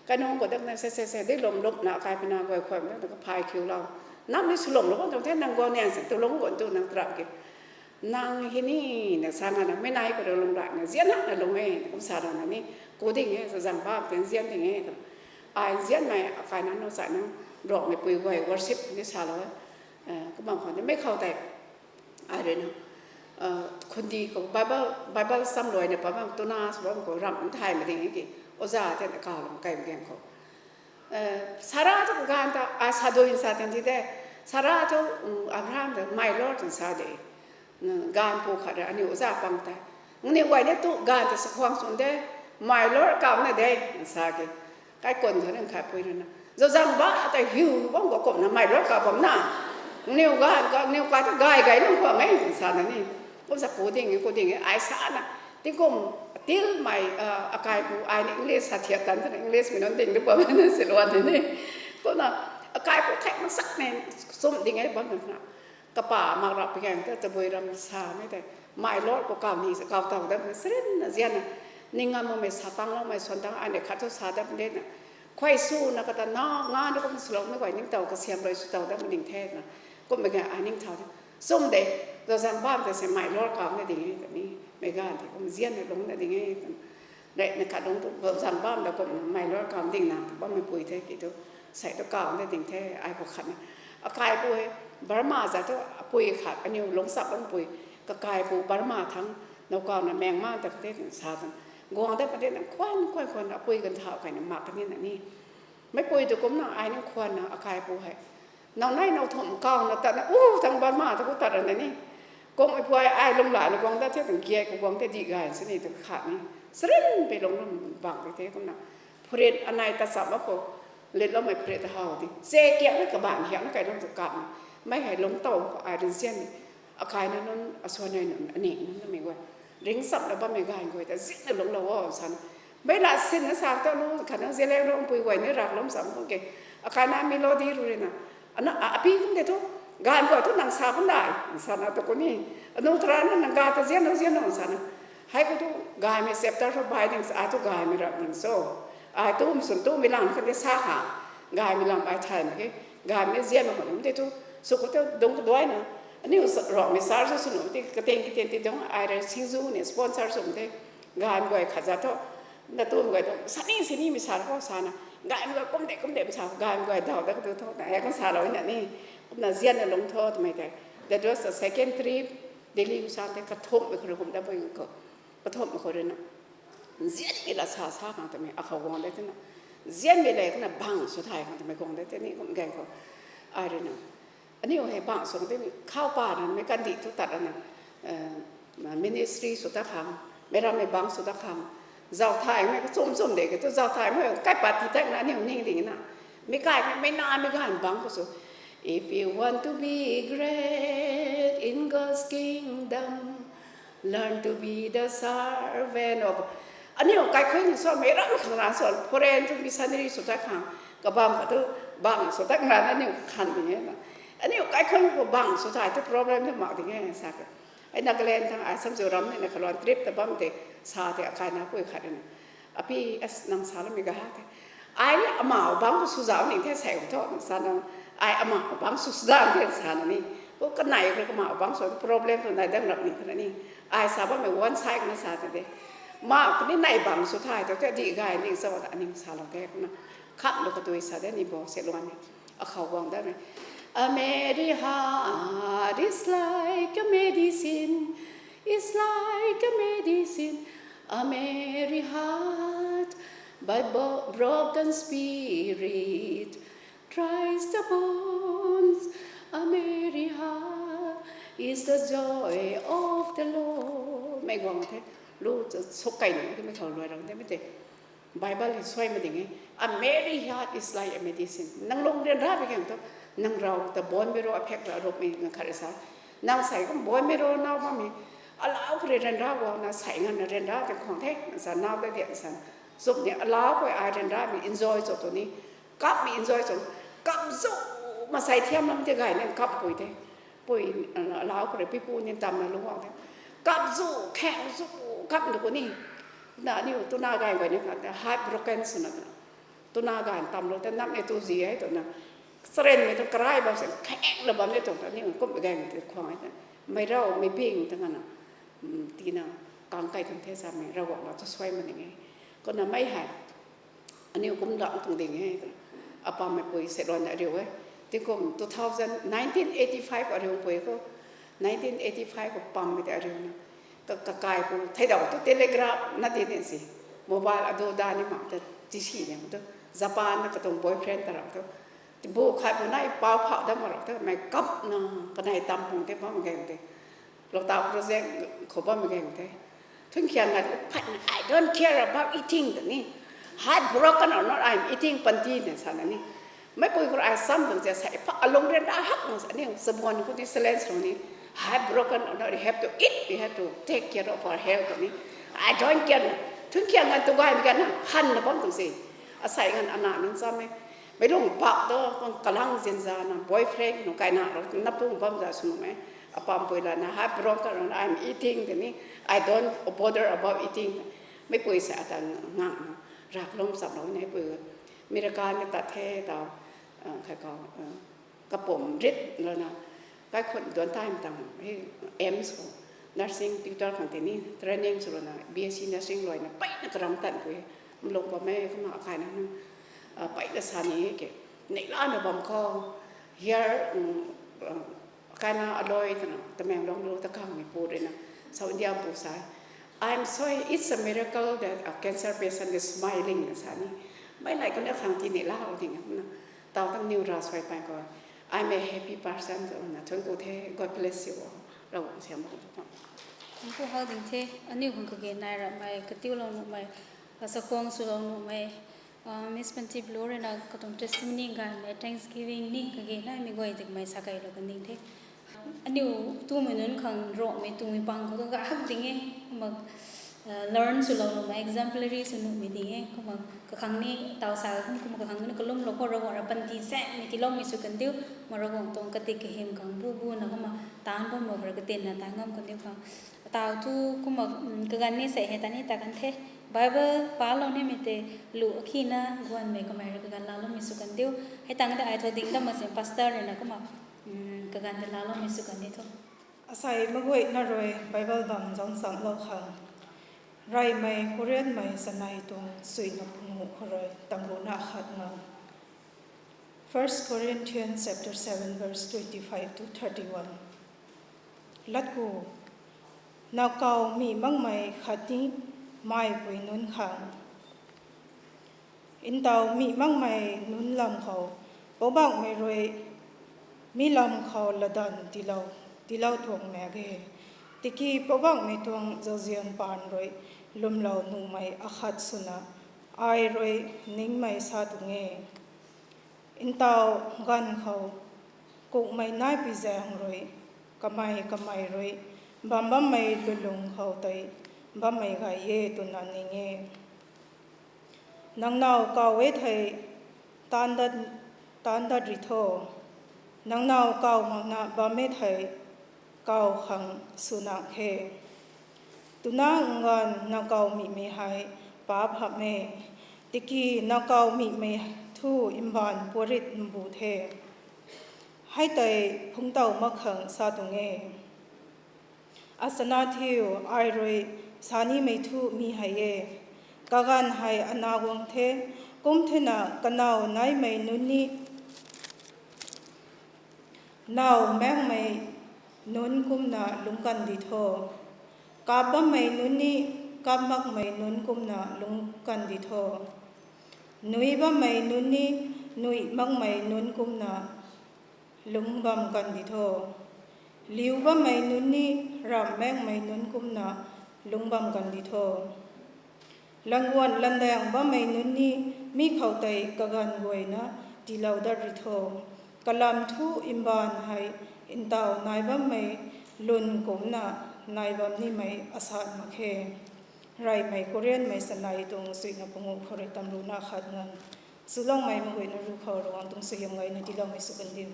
kainung godet na se se se di lum lum na kai puna guay khuay na kaphay khiulou, nam ni swlumlou bam tuang the nang guang nian se tu lung guan tu nang tarap ke, nang hei ni, na sa nga na mei nai khou rui lung rai na zian na lung e kum sa rana ni, ku ding e zang bam ten zian ding e, ai zianmei akai na nu sa nang, Ruangmeipui guay worship ni salou e, kumna khou ni mei khou tei, ai rui na, khundi khou Bible Bible sam luai na pa bam tuna sw bam khou ram nthaymei ding ki, oza ten kaw lung kai gang khou, Sara thu kaganv ta ai sa dui sa tan ti de, Sara thu, Abraham ta my Lord tan sa de, ganv pu khat rui aniu oza pang tei, nangniw guay ni tu ganv ta sa khwang swn de, my Lord kaw na de, sa ke, kaikwn thu nang khatpui rui na, zauzang ba ta hiu bam khou kumna my Lord kaw bam na, nangniw ganv ka nangniw kai ta gay gay nang khwang e sa na ni, kum sa ku ding e ku ding e ai sa na, tingkum tilmei, akaipu ai ni English sa thiap tan thena English mei nunc ding tu bam na si luan ni, kumna, akaipu thei masak ni, chum ding e bam na, kapa mak rap pi gang ta tabui ram samei tei, my Lord khou kaw ni sa kaw taw dam sarinna zian na, ning ngam makmei sa tangloumei suan tang ai ni khat thu sa dam de na, khuay sw na kata na nga na kum swloumei guay ningtow kasiam rui sw taw dam ning the na, kummei ga ai ningtow de, chum de, zauzang bam ta se my Lord kaw na ding e ta ni, mei ganv tei kum zian na lung na ding e ta, rey na khat lung tu zauzang bam ta kumna my Lord kaw ding na ta bammei pui the ki tu, sei tu kaw na ding the ai khou khat na, akaipu hei, Burma za thu apui khat aniu lungchap lungpui, kakaipu Burma thang, now kaw na Myanmar ta kate sa tan, guang dat pate na khwan khwan khwan apui ganv thau kai na mak kani na ni, meicpui tu kumna ai ni khwan na akaipu hei, now nei now thum kaw na tat na u thang Burma ta khou tat ra na ni, kummei puai ai lungla na guang dat the tan giai khou guang the di gay sini ta khat ni, sarin pei lung ram bang te the kumna, phurit anei ta cham a khou, litloumei phurit ta how di se kiak na kabaanv hiak na kai lung ta kap na, mei hei lungtow khou ai rui zian ni, akai na nunc asuan nei nunc ani nunc namei guay, ringchamna bammei ganv guay ta zin na lungclou o sana, mei la sinna sa ta lu khat na zianlou lungpui guay ni rak lum cham khang ke, akai na melody rui na, api kum de thu, ganv guay thu nang sa pandai sana tu ku ni, anu tara na nang ga ta zian o zian o sana, hei khou thu, gaymei chapter thu bai ding sa ai thu gaymei rap ding so, ai tum swn tumei lang khat ni sa kha, gaymei lam ai thay mak ke, gaymei zian mak khou num te thu, sw khou thu dungc kaduai na, aniu Ruangmei church sw num te kating kating ti dungc ai rui singzu ni sponsor sw the, gaymei guay khat za thu, na tumei guay tu sani sinimei sa khou sana, gaymei guay kum de kum de sa gaymei guay daw dat katu thu na e kan salou na ni, kumna zian na lung tho twmei tei, that was the second trip, Delhi khou sa tei kathumhmei khou rui kum dat bui khou, kathumhmei khou rui na, zianmei la sa sa khang twmei akhou guang de twna, zianmei le kumna bang sw thay khang twmei guang de tei ni kum gang khou, ai rui na, aniu hei bang sw tei khou pa na mei kandih thu tat ra na, ministry sw ta khang, mei rammei bang sw ta khang, zauc thaymei kachum chum de ke thu zauc thaymei kaipat ti tei na aniu ning ding na, mei kai mei namei ganv bang khou sw, if you want to be great in God's kingdom, learn to be the servant of, aniu kaikhun sw mei ram khang na sw foreign tu missionary sw ta khang, Kabam kha tu bang sw tak ra na aniu khan ding e na. Aniu kaikhun khou bang sw thai tu problem tu mak ding e sa ke. Ai Nagaland thang ai Samziu ram ni na khalon trip ta bam tei sa tei akai na pui khat na. Api as nang sa lamei ga ha tei. Ai ama bang khou sw zau ni the sai khou tho sa na. Ai ama bang sw sw dan the sa na ni. Ko kanei ko kama bang sw problem tu nai dang rap ni kha ni. Ai sa bammei one side na sa tei de. Ma kuni nai bang sw thai tu te di gay ni sa ta ni sa lo te na. Khat lu kha tui sa de ni bo se luan ni. Akhou guang da me. A merry heart is like a medicine, is like a medicine. A merry heart, but bo- broken spirit tries the bones. A merry heart is the joy of the Lord. Mei guang the, lu suk kai nung the, mei khou luai rang the, mei te. Bible hei suai ma ding e. A merry heart is like a medicine. Nang lung ryanra bi kang tu, nang rau ta bonmei ro a phek ra ruk mei nang khat sa. Nang sai kum bonmei ro nau bam e. Alau khou ryanra guang na sai ngan na ryanra te khwang the. Sa nau ta dian san. Zup ni alau khou ai ryanra mi enjoy cho tu ni. Kap mi enjoy cho. Kap zu masai thiam lam te gay ni kap pui te. Pui, alau khou rui pipu ni tam na lung guang the. Kap zu, khang zu, kap ndu ku ni. Na aniu tuna gay guay ni kha, heartbroken sw na. Tuna gay tam lou te, nap ni tu zi e tu na. Charen mei tu karai bam se, khang na bam ni tu ta, aniu kum gay mei tu khwang e ta. Mei rau, mei bing ta nga na. Tina, kang kai tum the sa mei, Ravguangc na tu suai ma ding e. Kumna mei hei. Aniu kum dang tuang ding e. Apammei pui se luan na riu e. Tingkum two thousand, nineteen eighty-five ariu pui khou, nineteen eighty-five khou pammei ta ariu na. Ka, kakai pu, theidau tu telegraph na di ni si. Mobile adu da ni mak ta tisi ni tu. Japan na katuang boyfriend ta rap tu. Tibu khat pu nai pau phau dam rap tu. Mei kap na, kanei tam pung te bam geng te. Lou tau project khou bam geng te. Thunkhian ngan phat, I don't care about eating ta ni. Heartbroken or not, I'm eating panty na sa na ni. Meipui khou ai sam tuang tia sa, pha alung ryanra hak na sa ni, sabuan khou ni silence rou ni. Heartbroken or not, you have to eat, we have to take care of our health ni. I don't care na. Thunkhian ngan tu gay mi gan na, han na bam tuang se. Asai ngan ana nang sam e. Mei lung pak tu, kung kalang zinza na, boyfriend nung kai na rou, na pung bam za sw nung e. Apampui la na, heartbroken or not, I'm eating ta ni. I don't bother about eating. Meipui sa ata ngang na. Rak lom sam lou ni pui. Miracle ni tat the ta, khat khou, kapum rit lou na, kaikhun duan time tang, hei, AIIMS khou, nursing tutor khang tei ni, training sw lou na, B S C nursing luai na, peyna karam tan pui, mlung bam e, kumna akai na, peyna sa ni ke, neihla na bam khou, here, kaina aloi twna, Tamenglong lu ta khang ni pu rui na, South India pu sa, I'm sorry, it's a miracle that a cancer patient is smiling na sa ni, mei lai kumna khang ti neihla o ding na, tau tang niw ra suai pai khou, I'm a happy person twna thuanc ku the, God bless you all. Ravguangc siam bam tu. Thuanc ku hak ding the, aniu khang kage nai rapmei, katiulou nuhmei, kasakhwang swlou nuhmei, Miss Panty Blue rui na katuang testimony gaymei, thanksgiving ni kage naimei guay tikmei sa keylou kan ding the. Aniu tumei nunc khang Ruangmei tumei pang khou tu ga hak ding e, kumna, learn swlou nuhmei, exemplary sw nuhmei ding e, kumna kakhang ni taw sa kum, kumna kakhang ni kalumlou khou Ravguangc ra panty saengmei tiiloumei sw kan diu, kumna Ravguangc tuang katik kahym khang bu bu na kumna taanc bammei khou rui katinna taanc ngam kan diu khang. Ataw thu kumna, kaganv ni sei hei ta ni ta kan the. Bible palou nimei tei lu akhina guanmei kamei rui kaganv laaloumei sw kan diu. Hei tangc tei ai thu ding dam ma sin pastor rui na kumna, kaganv tei laaloumei sw kan ni thu. Asei maguayna rui Bible bam zang samlou khang. Reymei Korinthmei sanei tuang suina pungu khou rui tanguna khat nga. First Corinthians chapter seven, verse twenty-five to thirty-one. Latku, nowkaw mi makmei khatni meipui nunc khang. Ntaw mi makmei nunc lam khou, Poubauhmei rui mi lam khou latdanv tiilou, tiilou tuang mak ge. Tiki Poubauhmei tuang zauzian paan rui lwmlou nuhmei akhat swna ai rui ningmei sa tuang e. Ntaw ganv khou kukmei naipui zaeng rui, kamei kamei rui bam bammei lulung khou tei bammei gay e twna ning e. Nang naw kaw e thei, taanv dat, taanv dat ri tho. Nang naw kaw makna bam e thei, kaw khang sw nang khe. Twna nganv nang kaw mimei hei paap hap e, tiki nang kaw mimei thu mbaanv puarit mbu the. Hei tei phungtaw mak khang sa tuang e. Asana thiu, ai rui sa nimei thu mi hei e. Kaganv hei ana guang the, kum thena kanow naimei nunc ni naw maengmei nunc kumna lungc kan di tho. Kap bammei nunc ni kap makmei nunc kumna lungc kan di tho. Nui bammei nunc ni nui makmei nunc kumna lungc bam kan di tho. Liu bammei nunc ni ramh maengmei nunc kumna lungc bam kan di tho. Languan landaeng bammei nunc ni mi khou tei kaganv guayna tiilou dat ri tho. Kalam thu mbaanv hei ntaw nai bammei lun kumcna nai bam nimei asat mak khe. Reymei Korinthmei sanei tuang suina panguh khou rui tamruhna khat nganv swloumei mak guayna ruc khou Ravguangc tuang suaihiam gayna tiiloumei sw kan diu.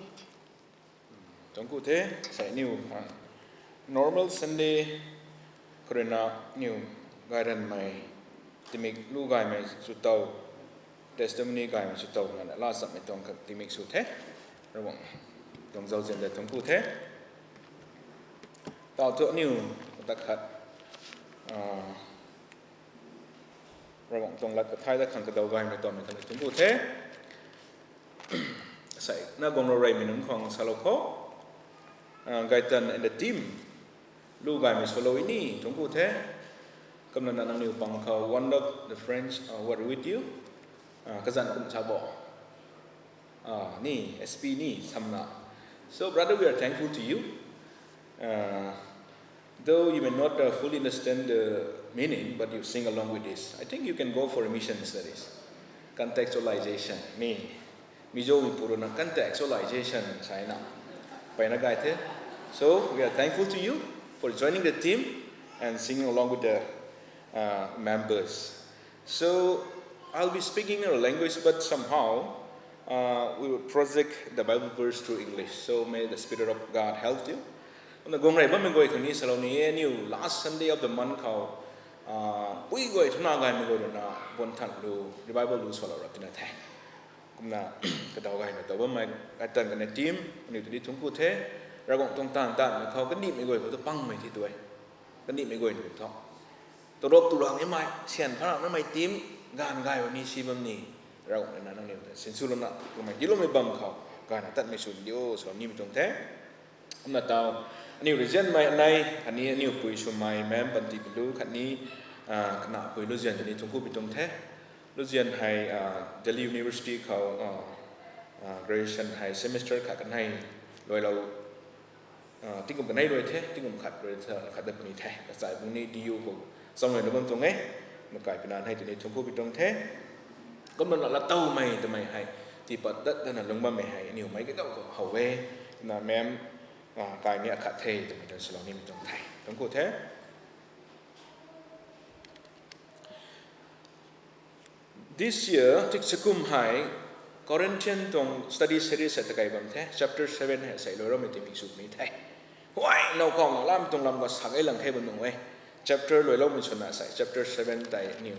Tuang ku the, sei niw, ah, normal Sunday khou ruina niw gayranmei, timik lu gaymei sw tow, testimony gaymei sw tow nana la sammei tuang khat timik sw the, Ravguangc tuang zauzian de tuang ku the. Tau thu niw, ta khat, ah, Ravguangc tuang lat kathay da khang kadaw gaymei tuangmei khat ni tuang ku the. Sei na guang rou reymei nunc khang salou khou, ah, Gaitan and the team, lu gaymei swlou ni tuang ku the. Kumna na nangniw pang khou one of the friends, uh, were with you, ah, kazanc kum sa bo, ah, ni S P ni samna. So brother, we are thankful to you. Uh, though you may not, uh, fully understand the meaning, but you sing along with this. I think you can go for a mission studies. Contextualization ni. Mizo Manipur na contextualization saina peyna gay the. So we are thankful to you for joining the team and singing along with the, uh, members. So I'll be speaking in our language, but somehow, uh, we will project the Bible verse through English. So may the Spirit of God help you. Kumna guang rey bammei guay khang ni salou ni e, niw last Sunday of the month khou, ah, pui guay thuna gaymei guay ruina buan than lu, revival lu swlou rap tina the. Kumna kadaw gayna taw bammei Gaitan khatni team, aniw tu ni tuang ku the. Ravguangc tuang taanv taanmei khou kandihmei guay khou tu pangmei thi tu e. Kandihmei guay nu thu tarop tu rang nimei, syan pharang namei team, gaanv gay bam ni si bam ni, Ravguangc na nangniw ta sinswlouna kummei diloumei bam khou gayna tatmei sw diu salou nimei tuang the. Kumna tau, aniw regionmei anei khatni aniw pui swmei ma'am Panty Pelu khatni, ah, kana pui Luzian ta ni tuang ku pi tuang the. Luzian hei, ah, Delhi University khou, ah, ah, graduation hei semester khat kanei luailou, ah, tingkum kanei luai the, tingkum khat rui sa khat dat puni the, kachai bung ni D U khou chang luailou bam tuang e. Makai pina hei tu ni tuang ku pi tuang the. Kumna latowmei twmei hei tiipat dat dana lung bammei hei aniw mei kadaw khou how e. Na ma'am, ah, kai ni akhat the twmei tuang salou nimei tuang the. Tuang ku the. This year, tik chakum hei, Corinthian tuang study series hei takai bam the, chapter seven hei sei luailoumei timik sw ni the. Huay, now khou na lam tuang lam ka sa gay lang khe bam nung e. Chapter luailoumei swna sei, chapter seven tei aniw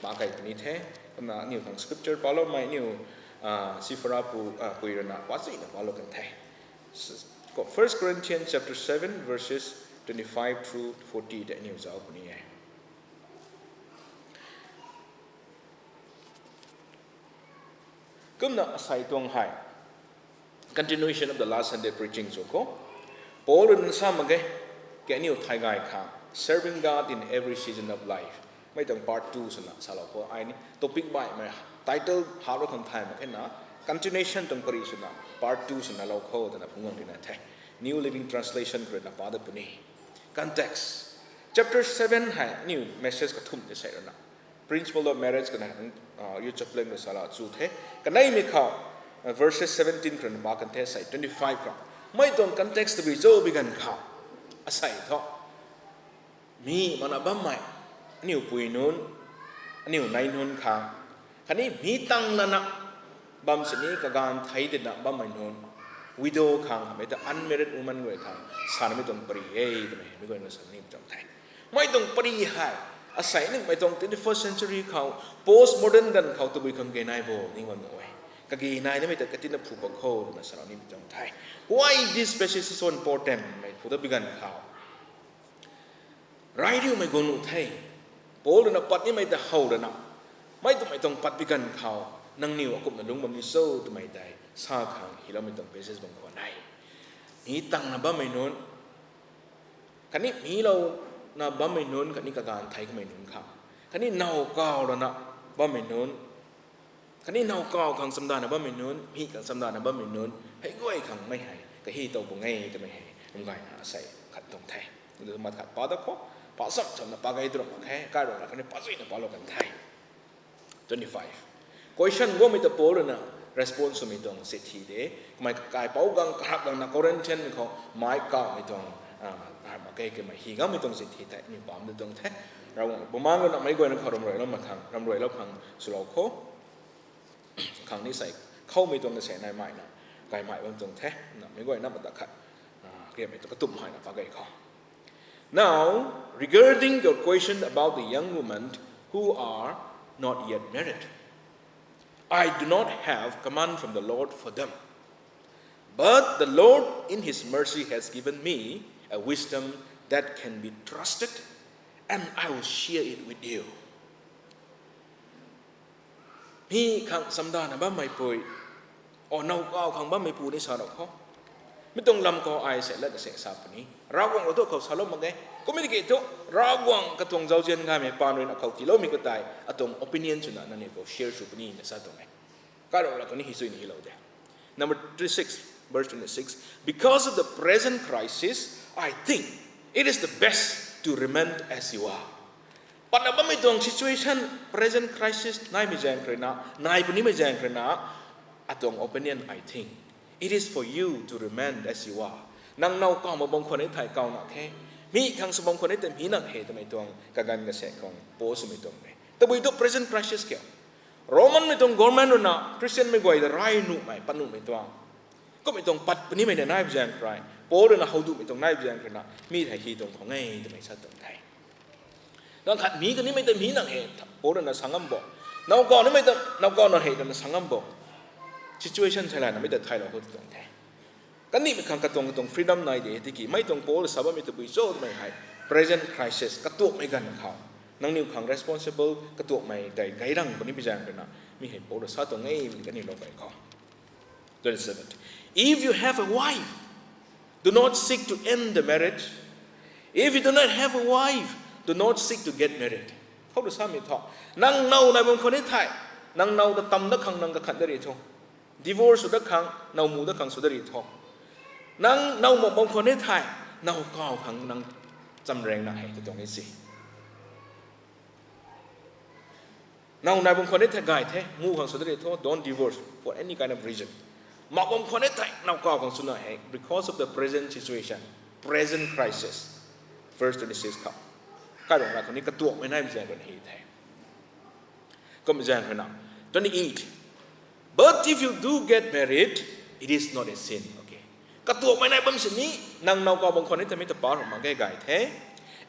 ma kai puni the. Kumna aniw khang scripture paloumei aniw, ah, Sifara pu, ah, pui ruina pa chuina palou kan the. First Corinthians chapter seven, verses twenty-five through forty tei aniw zauc puni e. Kumna asei tuang hei, continuation of the last Sunday preaching sw khou, Paul ruina sa mak ge, kaniw thay gay khang, serving God in every season of life. Mei tuang part two swna salou khou ai ni topic baihmei title hap rou khang thay mak khe na, continuation tuang pary swna part two swna lou khou twna phungc guang tina the. New Living Translation khou ruina pa dat puni. Context. Chapter seven hei aniw message kathumh tei sei ruina, principle of marriage kana, ah, youth chaplain rui sala chu the. Kaneimei khou, ah, verses seventeen khou ruina pa kan the sei, twenty-five khou. Mei tuang context tabui cho bi ganv khou, asei thu, mi mana bammei, aniw pui nunc, aniw nei nunc khang, khatni mi tang lana, bam sini kaganv thei tina bammei nunc, widow khang hamei ta unmarried woman guay khang sanamei tuang pari e twmei hei mi guayna sa ni tuang the. Mei tuang pari hei, asei nimei tuang twenty-first century khou, post modern ganv khou tabui khang ge nai bo ning bam nuh e. Kage nai nimei ta katina phu pak kho twna salou ni tuang the. Why this passage is so important? Mei phu da bi ganv khou rai riumei guang nuh the. Paul rui na pat nimei ta how rana, mei twmei tuang pat bi ganv khou, nangniw akumna lungc bam ni cho twmei tei sa khang hyloumei tuang passage bam khwan e. Mi tangna bammei nunc, khatni milouna bammei nunc, khatni kaganv thei kamei nunc khang, khatni now kau rana bammei nunc, khatni now kau khang chamdana bammei nunc, mi khang chamdana bammei nunc hei guay khang mei hei kahi tow pung e twmei hei ram gayna asei khat tuang the. Mat khat pa da khou, pa cham chamna pa gay tu ram mak khe, kai rui na khatni pazuina palou kan the. Twenty-five. Question guangmei ta Paul rui na response swmei tuang chithi de. Kamei kaipouc gang kahak gangna Corinthian mei khou mei kawmei tuang, mak khe, kamei hi gangmei tuang chithi tei ni pam da tuang the. Ravguangc Bumaengh rui na meic guayna khou ramruailou mak khang, ramruailou khang swlou kho. Khang ni sei khoumei tuang na se nai meina kaimei bam tuang the. Na meic guayna mata khat kariammei tuang katumh heina pa gay khou. Now, regarding your question about the young women who are not yet married, I do not have command from the Lord for them. But the Lord in his mercy has given me a wisdom that can be trusted, and I will share it with you. Mi khang chamdana bammeipui, o, now kau khang bammeipu ni sa rou khou, mi tuang lam khou ai se lat kase sa puni, Ravguangc rui thu khou salou mak ge. Kummei ki thu, Ravguangc katuang zauzian gaymei paan rui na khou tiiloumei khou tei atuang opinion swna nangniw khou share sw puni na sa tuang e. Kairou la khou ni hi sui ni hilou de. Number twenty-six, verse twenty-six. Because of the present crisis, I think it is the best to remain as you are. Patna bammei tuang situation, present crisis naimei zaeng khou rui na, nai punimei zaeng khou rui na, atuang opinion, I think it is for you to remain as you are. Nang now kau mak bam khwan e thei kau na khe, mi khang sw bam khwan e tei mi na khe twmei tuang kaganv kase khang Paul swmei tuang e. Tabui thu present crisis kiu, Romanmei tuang government rui na Christianmei guay ta rai nuhmei, pat nuhmei tuang, kummei tuang pat punimei na nai bi zaeng khou rui, Paul rui na how duhmei tuang nai bi zaeng khou rui na, mi hei hi tuang khou nge twmei sa tuang the. Ganv khat mi kanimei ta mi na he, Paul rui na sa ngam bo. Now kau nimei ta now kau na he twna sa ngam bo. Situation theilayna mei ta thaylou khou tuang the. Kanimei khang katuang katuang freedom nai de, tiki mei tuang Paul sa bammei tabui cho twmei hei, present crisis, katuakmei ganv khou nangniw khang responsible katuakmei tei gairang puni bi zaeng khou rui na, mi hei Paul sa tuang e, mi kaniw lou kai khou. Twenty-seven. If you have a wife, do not seek to end the marriage. If you do not have a wife, do not seek to get married. Khou rui samei thu, nang now nai bam khwan e thei, nang now ta tam dat khang nang kakhat dat ri tho. Divorce sw dat khang, now mu dat khang sw dat ri tho. Nang now mak bam khwan e thei, now kau khang nang chamreng na hei ta tuang e si. Now nai bam khwan e thei gay the, mu khang sw dat ri tho, don't divorce for any kind of reason. Mak bam khwan e thei now kau khang swna hei, because of the present situation, present crisis. Verse twenty-six khou, kairou la khou ni katuakmei nai bi zaeng khou na hi the. Kum zaeng khou na, twenty-eight. But if you do get married, it is not a sin. Okay. Katuakmei nai bam sini, nang now kau bam khwan e thei mi ta pa rou mak ge gay the.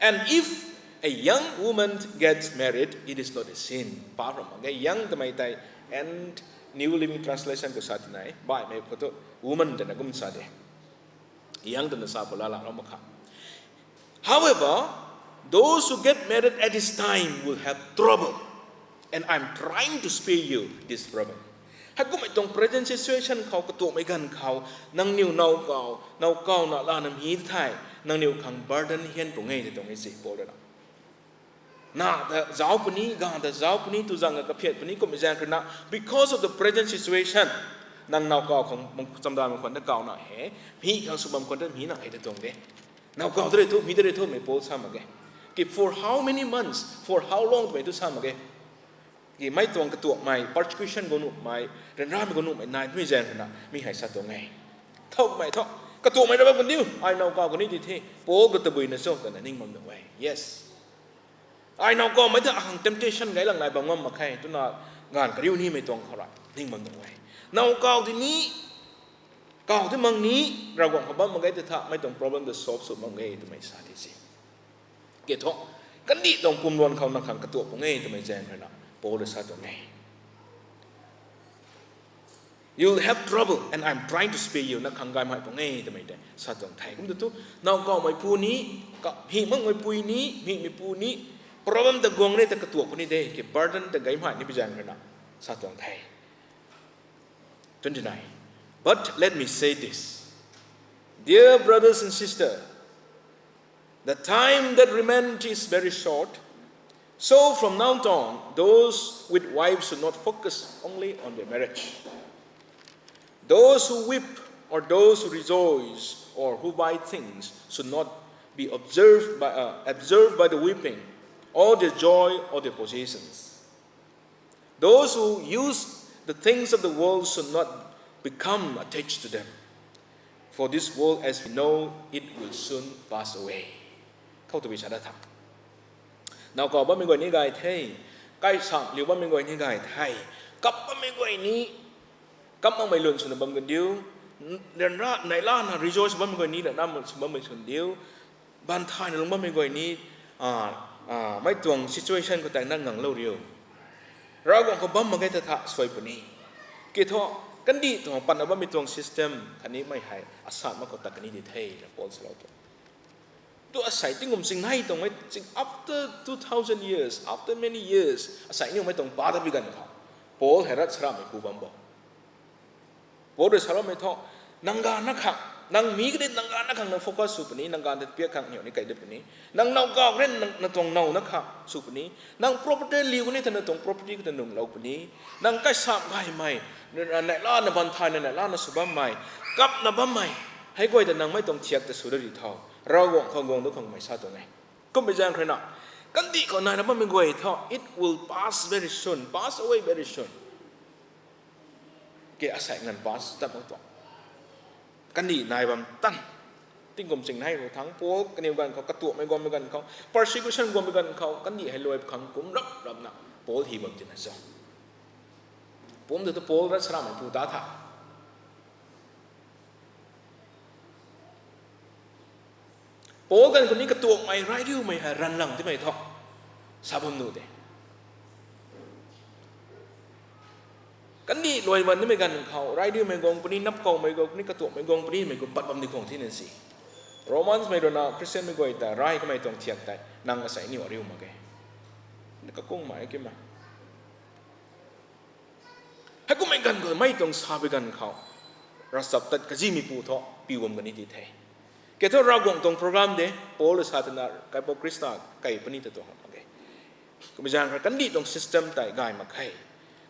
And if a young woman gets married, it is not a sin. Pa rou mak ge, young twmei tei, and New Living Translation khou sa tinai, baihmei khou thu woman twna kum sa de. Young twna sa pula lak lou mak kha. However, those who get married at this time will have trouble, and I'm trying to spare you this problem. Heikummei tuang present situation khou katuakmei ganv khou, nangniw now kau, now kau na lana mi thei, nangniw khang burden hian pung e tei tuang e si Paul rui na. Na ta zauc puni, ganv ta zauc puni, tu zang ka kaphiat puni kummei zaeng khou rui na, because of the present situation, nang now kau khang chamdan bam khwan ta kau na he, mi khang sw bam khwan ta mi na hei ta tuang de. Now kau ta ri thu, mi ta ri thu mei Paul sa mak ge. Ki for how many months, for how long twmei tu sa mak ge. Ki mei tuang katuakmei, persecution guang nuhmei, ryanramei guang nuhmei nai mi zaeng khou na mi hei sa tuang e. Thoumei thu, katuakmei ra bam kandiu, ai now kau kani ti the, Paul ka tabuina cho twna ning bam nuh e. Yes. Ai now kaumei ta akhang temptation gay lang nai bam ngam mak khe twna, ganv kariu nimei tuang khou rui ning bam nuh e. Now kau di ni, kau di mang ni, Ravguangc khou bam mak ge tei tha, mei tuang problem ta solve sw mak ge twmei sa di se. Ke thu, kandih tuang pumluan khou nang khang katuak pung e twmei zaeng khou na, Paul rui sa tuang e. You'll have trouble and I'm trying to spare you, nang khang gaymei pung e twmei tei sa tuang the. Kum tu tu, now kau mei pu ni, ka, hi mak mei pui ni, hi mei pu ni, problem ta guang re ta katuak puni de, ke burden ta gaymei ni bi zaeng khou na, sa tuang the. Twenty-nine. But let me say this, dear brothers and sisters, the time that remains is very short. So from now on, those with wives should not focus only on their marriage. Those who weep or those who rejoice or who buy things should not be observed by, uh, absorbed by the weeping, or their joy, or their possessions. Those who use the things of the world should not become attached to them. For this world, as we know it, will soon pass away. Khou tabui sa da tha. Now kau bammei guay ni gay the, kai sang liu bammei guay ni gay the, kap bammei guay ni, kap makmei lun swna bam kan diu, ryanra neihla na rejoice bammei guay ni ryanra sw bammei swn diu, ban thayna lung bammei guay ni, mei tuang situation khou tei nang nganglou riu. Ravguangc khou bam mak ge ta tha suai puni. Ke thu, kandih tuang patna bammei tuang system khatni mei hei asat mak khou tat kani di the, na Paul salou tu. Tu asei tingkum chingnei tuang mei ching after two thousand years, after many years, asei niwmei tuang pa ta bi ganv khou, Paul hei rat saramei pu bam bo. Paul rui saloumei thu, nang gana khang, nang mi kadi nang gana khang nang focus sw puni, nang ganv ta piak khang niw ni kai de puni. Nang now kau ren nang, nang tuang now na khang sw puni. Nang property liu kani ta nang tuang property khou ta nunglou puni. Nang kaisam gaymei, neihla na ban thayna neihla na sw bammei, kapna bammei, hei guay ta nang mei tuang thiak ta sw da ri tho. Ravguangc khou guang du khang mei sa tuang e. Kummei zaeng khou rui na, kandih khou naina bammei guay thu, it will pass very soon, pass away very soon. Ke asei nganv pass tat mak tuang. Kandih nai bam tan. Tingkum chingnei khou thangc Paul kaniw ganv khou, katuakmei guangmei ganv khou, persecution guangmei ganv khou, kandih hei luai khang kum rap rapna Paul hi bam tina cho. Pum tu tu Paul rat saramei pu ta tha. Paul ganv khou ni katuakmei, rai riumei hei ranlang timei thu, sa bam nu de. Kandih luai bam nimei ganv khou, rai riumei guang puni, nap koumei guang puni, katuakmei guang puni, mei kum pat bam di khang thina si. Romans mei rui na Christian mei guay ta rai kamei tuang thiak tei, nang asei niw ariu mak ge. Kakungmei kimei. Heikummei ganv khou mei tuang sa bi ganv khou, ravchaptat kazimei pu thu piu bam kani di the. Ke thu Ravguangc tuang program de, Paul sa twna kaipouc Khrista kai puni ta tuang mak ge. Kummei zaeng khou kandih tuang system tei gay mak khe.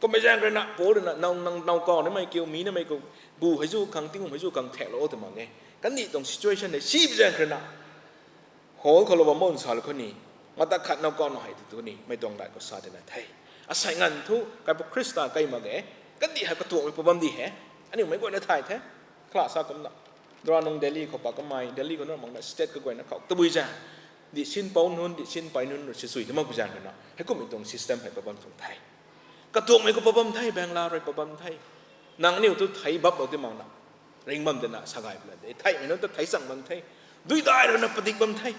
Kummei zaeng khou na Paul rui na now, now, now kau nimei kiu, mi nimei kiu, bu hei zu khang, tingkum hei zu khang thaklou tw mak ge. Kandih tuang situation hei si bi zaeng khou na, hall khou lou bam bam salou khou ni, mata khat now kau na hei tu tu ni, mei tuang dai khou sa tina the. Asei nganv thu kaipouc Khrista kai mak ge, kandih hei katuakmei pu bam di he. Aniu mei guayna thay the, khala sa kumna. Dura nung Delhi khou pa kamei, Delhi khou na mak na state kaguayna khou tabui zaeng, di sin pou nunc, di sin pei nunc rui sisui ta mak bi zaeng khou na, heikummei tuang system hei pa bam tuang the. Katuakmei khou pa bam the, Bangla rui pa bam the. Nang aniu tu thei bap lou ti mak na, ring bam tina sa gay pla de. Theihmei nunc ta thei chang bam the. Duidai rui na padik bam the.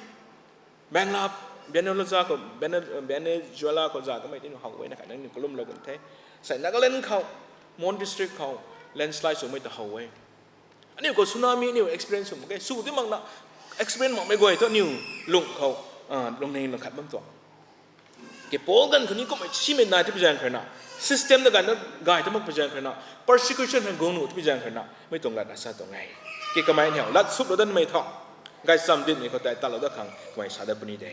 Bangla, Venezuela khou, Vene-, Venezuela khou za kamei tinu how e na khat nang ni kalumlou kan the. Sei Nagaland khou, Mon District khou, landslide swmei ta how e. Aniu khou tsunami aniu experience sw mak ge, sw ti mak na, experience makmei guay thu aniu lung khou, lungning na khat bam tuang. Ke Paul ganv khou ni kummei simei nai ti bi zaeng khou na, system na ganv na gay ta mak bi zaeng khou na, persecution hei guang nu ti bi zaeng khou na, mei tuang lat na sa tuang e. Ke kamei niw lat suplou danmei thu, gaychamv dinmei khou tei talou dat khang kamei sa dat puni de.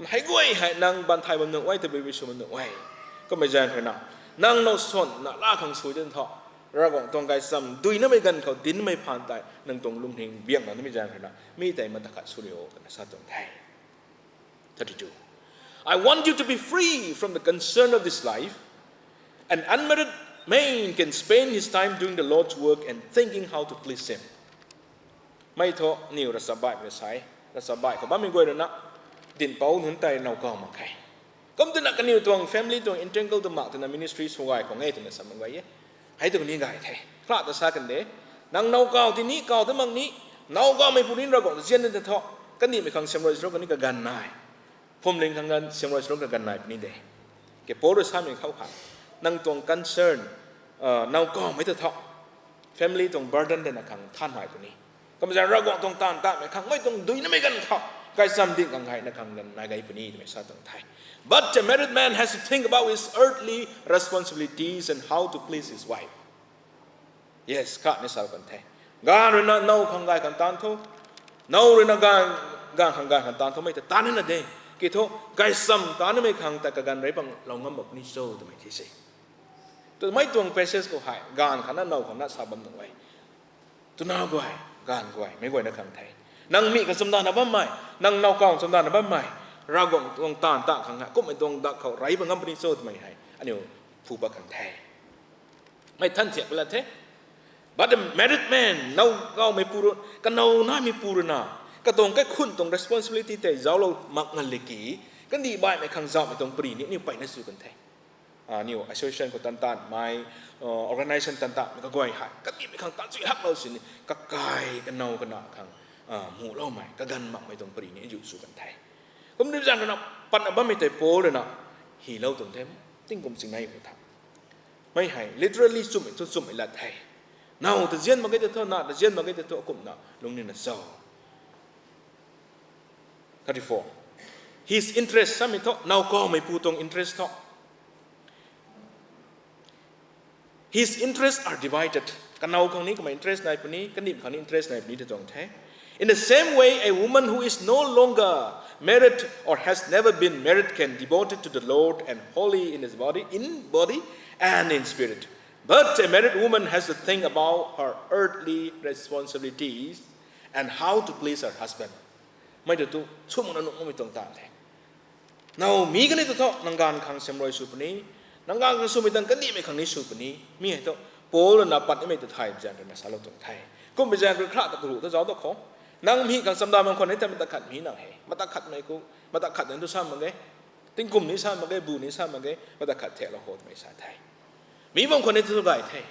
Hei guay hei nang ban thay bam nuh e, tabui bui sw bam nuh e. Kummei zaeng khou na, nang now swan na la khang sui dan thu, Ravguangc tuang gaychamv duinamei ganv khou dinmei phaan tei nang tuang lungning biakna nimei zaeng khou na, mi tei mata khat sw rio twna sa tuang the. Thirty-two. I want you to be free from the concern of this life. An unmarried man can spend his time doing the Lord's work and thinking how to please Him. Mei thu aniu ravchapbaihmei rui sa e, ravchapbaih khou bammei guay rui na, dinhpouc nunc tei now kau mak khe. Kum twna kaniw tuang family tuang entangle tu mak twna ministry sw gay khang e twna sa mak guay e. Hei tu ni gay the. Kra ta sa kan de. Nang now kaw ti ni, kaw ta mak ni. Now kawmeipu ni Ravguangc ta zian ta tho. Kandihmei khang siamruai sw lou kani kaganv nai. Phuamling khang ganv siamruai sw lou kaganv nai puni de. Ke Paul rui samei khou ha. Nang tuang concern, now kawmei ta tho. Family tuang burden de na khang than nai puni. Kumzan Ravguangc tuang taanv tamei khang mei tuang dui namei ganv khou gaychamv ding khang hei na khang ganv nai gay puni twmei sa tuang the. But a married man has to think about his earthly responsibilities and how to please his wife. Yes, kha ni sa kan the. Ganv rui na now khang gay khang taanv tho. Now rui na ganv, ganv khang gay khang taanv tho mei ta taanv na de. Ki thu, gaychamv taanv namei khang ta kaganv rei bang lou ngam mak puni cho twmei thi se. Twmei tuang passage khou hei, ganv khang na now khang na sa bam nung e. Twna guay, ganv guay, meic guay na khang the. Nang mi kachumdana bammei, nang now kaw chumdana bammei, Ravguangc tuang taanv ta khang hei, kummei tuang dak khou rei bam ngam puni cho twmei hei, aniu phu pat khang the. Mei than thiak pui la the. But a married man, now kawmeipu rui, kanow naimeipu rui na, katuang kaikhun tuang responsibility tei zauclou mak ngan le ki, kandih baihmei khang zauhmei tuang pari ni aniu peyna sw kan the. Aniu association khou tan tan mei, organisation tan tan mei kaguay hei kandihmei khang tan chui haklou sini kakai kanow kana khang muhloumei kaganv makmei tuang pari ni azuh sw kan the. Kum ni zan rui na patna bammei tei Paul rui na hylou tuang the, tingkum chingnei khou tha. Mei hei literally chumhmei thu chumhmei lat the. Now ta zian mak ge tei thu, na ta zian mak ge tei thu, akumhna lungning na cho. Thirty-four. His interest samei thu, now kawmeipu tuang interest thu. His interests are divided. Kanow khang ni kumna interest nai puni, kandih khang ni interest nai puni ta tuang the. In the same way, a woman who is no longer married or has never been married can devoted to the Lord and holy in his body, in body and in spirit. But a married woman has to think about her earthly responsibilities and how to please her husband. Mei tu tu, sw makna nuh makmei tuang taanv the. Now, mi kani tu thu, nang ganv khang siamruai sw puni, nang ganv khang swmei tang kandihmei khang ni sw puni, mi hei thu, Paul rui na pat nimei ta thay zaeng rui na salou tuang the. Kummei zaeng rui khrah ta karuh ta zauc ta khou. Nang mi khang chamdan bam khwan ni ta mata khat mi nang he. Mata khatmei khou, mata khat nang tu sa mak ge. Tingkum ni sa mak ge, bu ni sa mak ge, mata khat thaklou khou twmei sa the. Mi bam khwan ni thu gay the.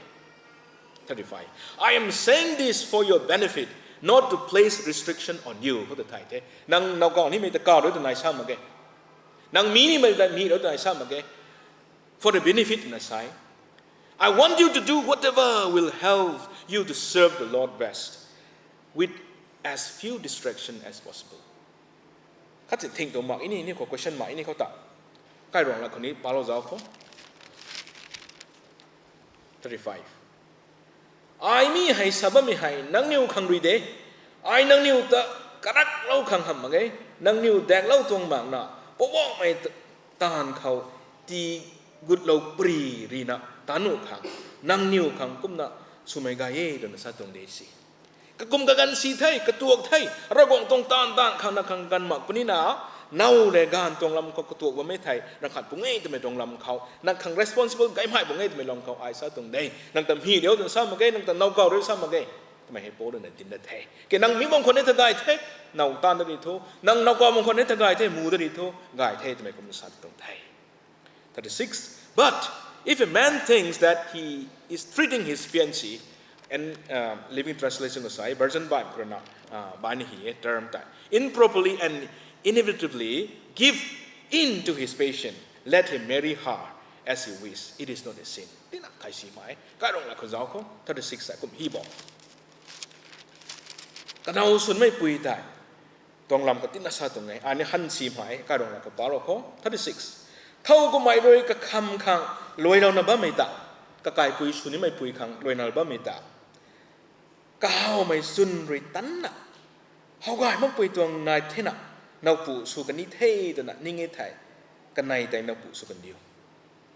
Thirty-five. I am saying this for your benefit, not to place restriction on you. Khou ta thay the. Nang now kaw nimei ta kaw rui ta nai sa mak ge. Nang mi nimei ta mi rui ta nai sa mak ge. For the benefit na sai. I want you to do whatever will help you to serve the Lord best, with as few distraction as possible. Khat si thing tu mak ini, ni khou question mak ini khou ta. Kairuang la khou ni palou zauc khou. Thirty-five. Ai mi hei sa bammei hei nangniw khang rui de. Ai nangniw ta karaklou khang hamh mak ge. Nangniw daeklou tuang makna, Poubauhmei taanv khou tii gutlou pari rina taanv nuh khang, nangniw khang kumna swmei gay e twna sa tuang de si. Kakum kaganv si the, katuak the, Ravguangc tuang taanv taanv khang na khang ganv mak puni na, now le ganv tuang lam khou katuak bammei thei, nang khat pung e twmei tuang lam khou, nang khang responsible gaymei pung e twmei lam khou ai sa tuang de. Nang ta mi riu twna sa mak ge, nang ta now kaw riu sa mak ge. Twmei hei Paul rui na dinc da the. Ke nang mi bam khwan ni ta gay the, now taanv da ri thu, nang now kaw bam khwan ni ta gay the, mu da ri thu, gay the twmei kumna sa tuang the. Thirty-six. But if a man thinks that he is treating his fiancée, and uh, Living Translation khou sa e, version by khou rui na, uh, by ni hi e, term ta, improperly and inevitably give in to his passion, let him marry her as he wish. It is not a sin. Tina khai si mai, Kairuang la khou zauc khou, thirty-six sa kum hi bo. Kanow swnmei pui tei tuang lam khou tina sa tuang e, ani han si mai, Kairuang la khou palou khou, thirty-six. Thow kummei rui kakham khang luailouna bammei ta, kakaipui swnimei pui khang luaina bammei ta, kahawmei chwn rui tanna, how gay makpui tuang nai thena, nowpu sw kan ni the twna ning e thei, kanei tei nowpu sw kan diu.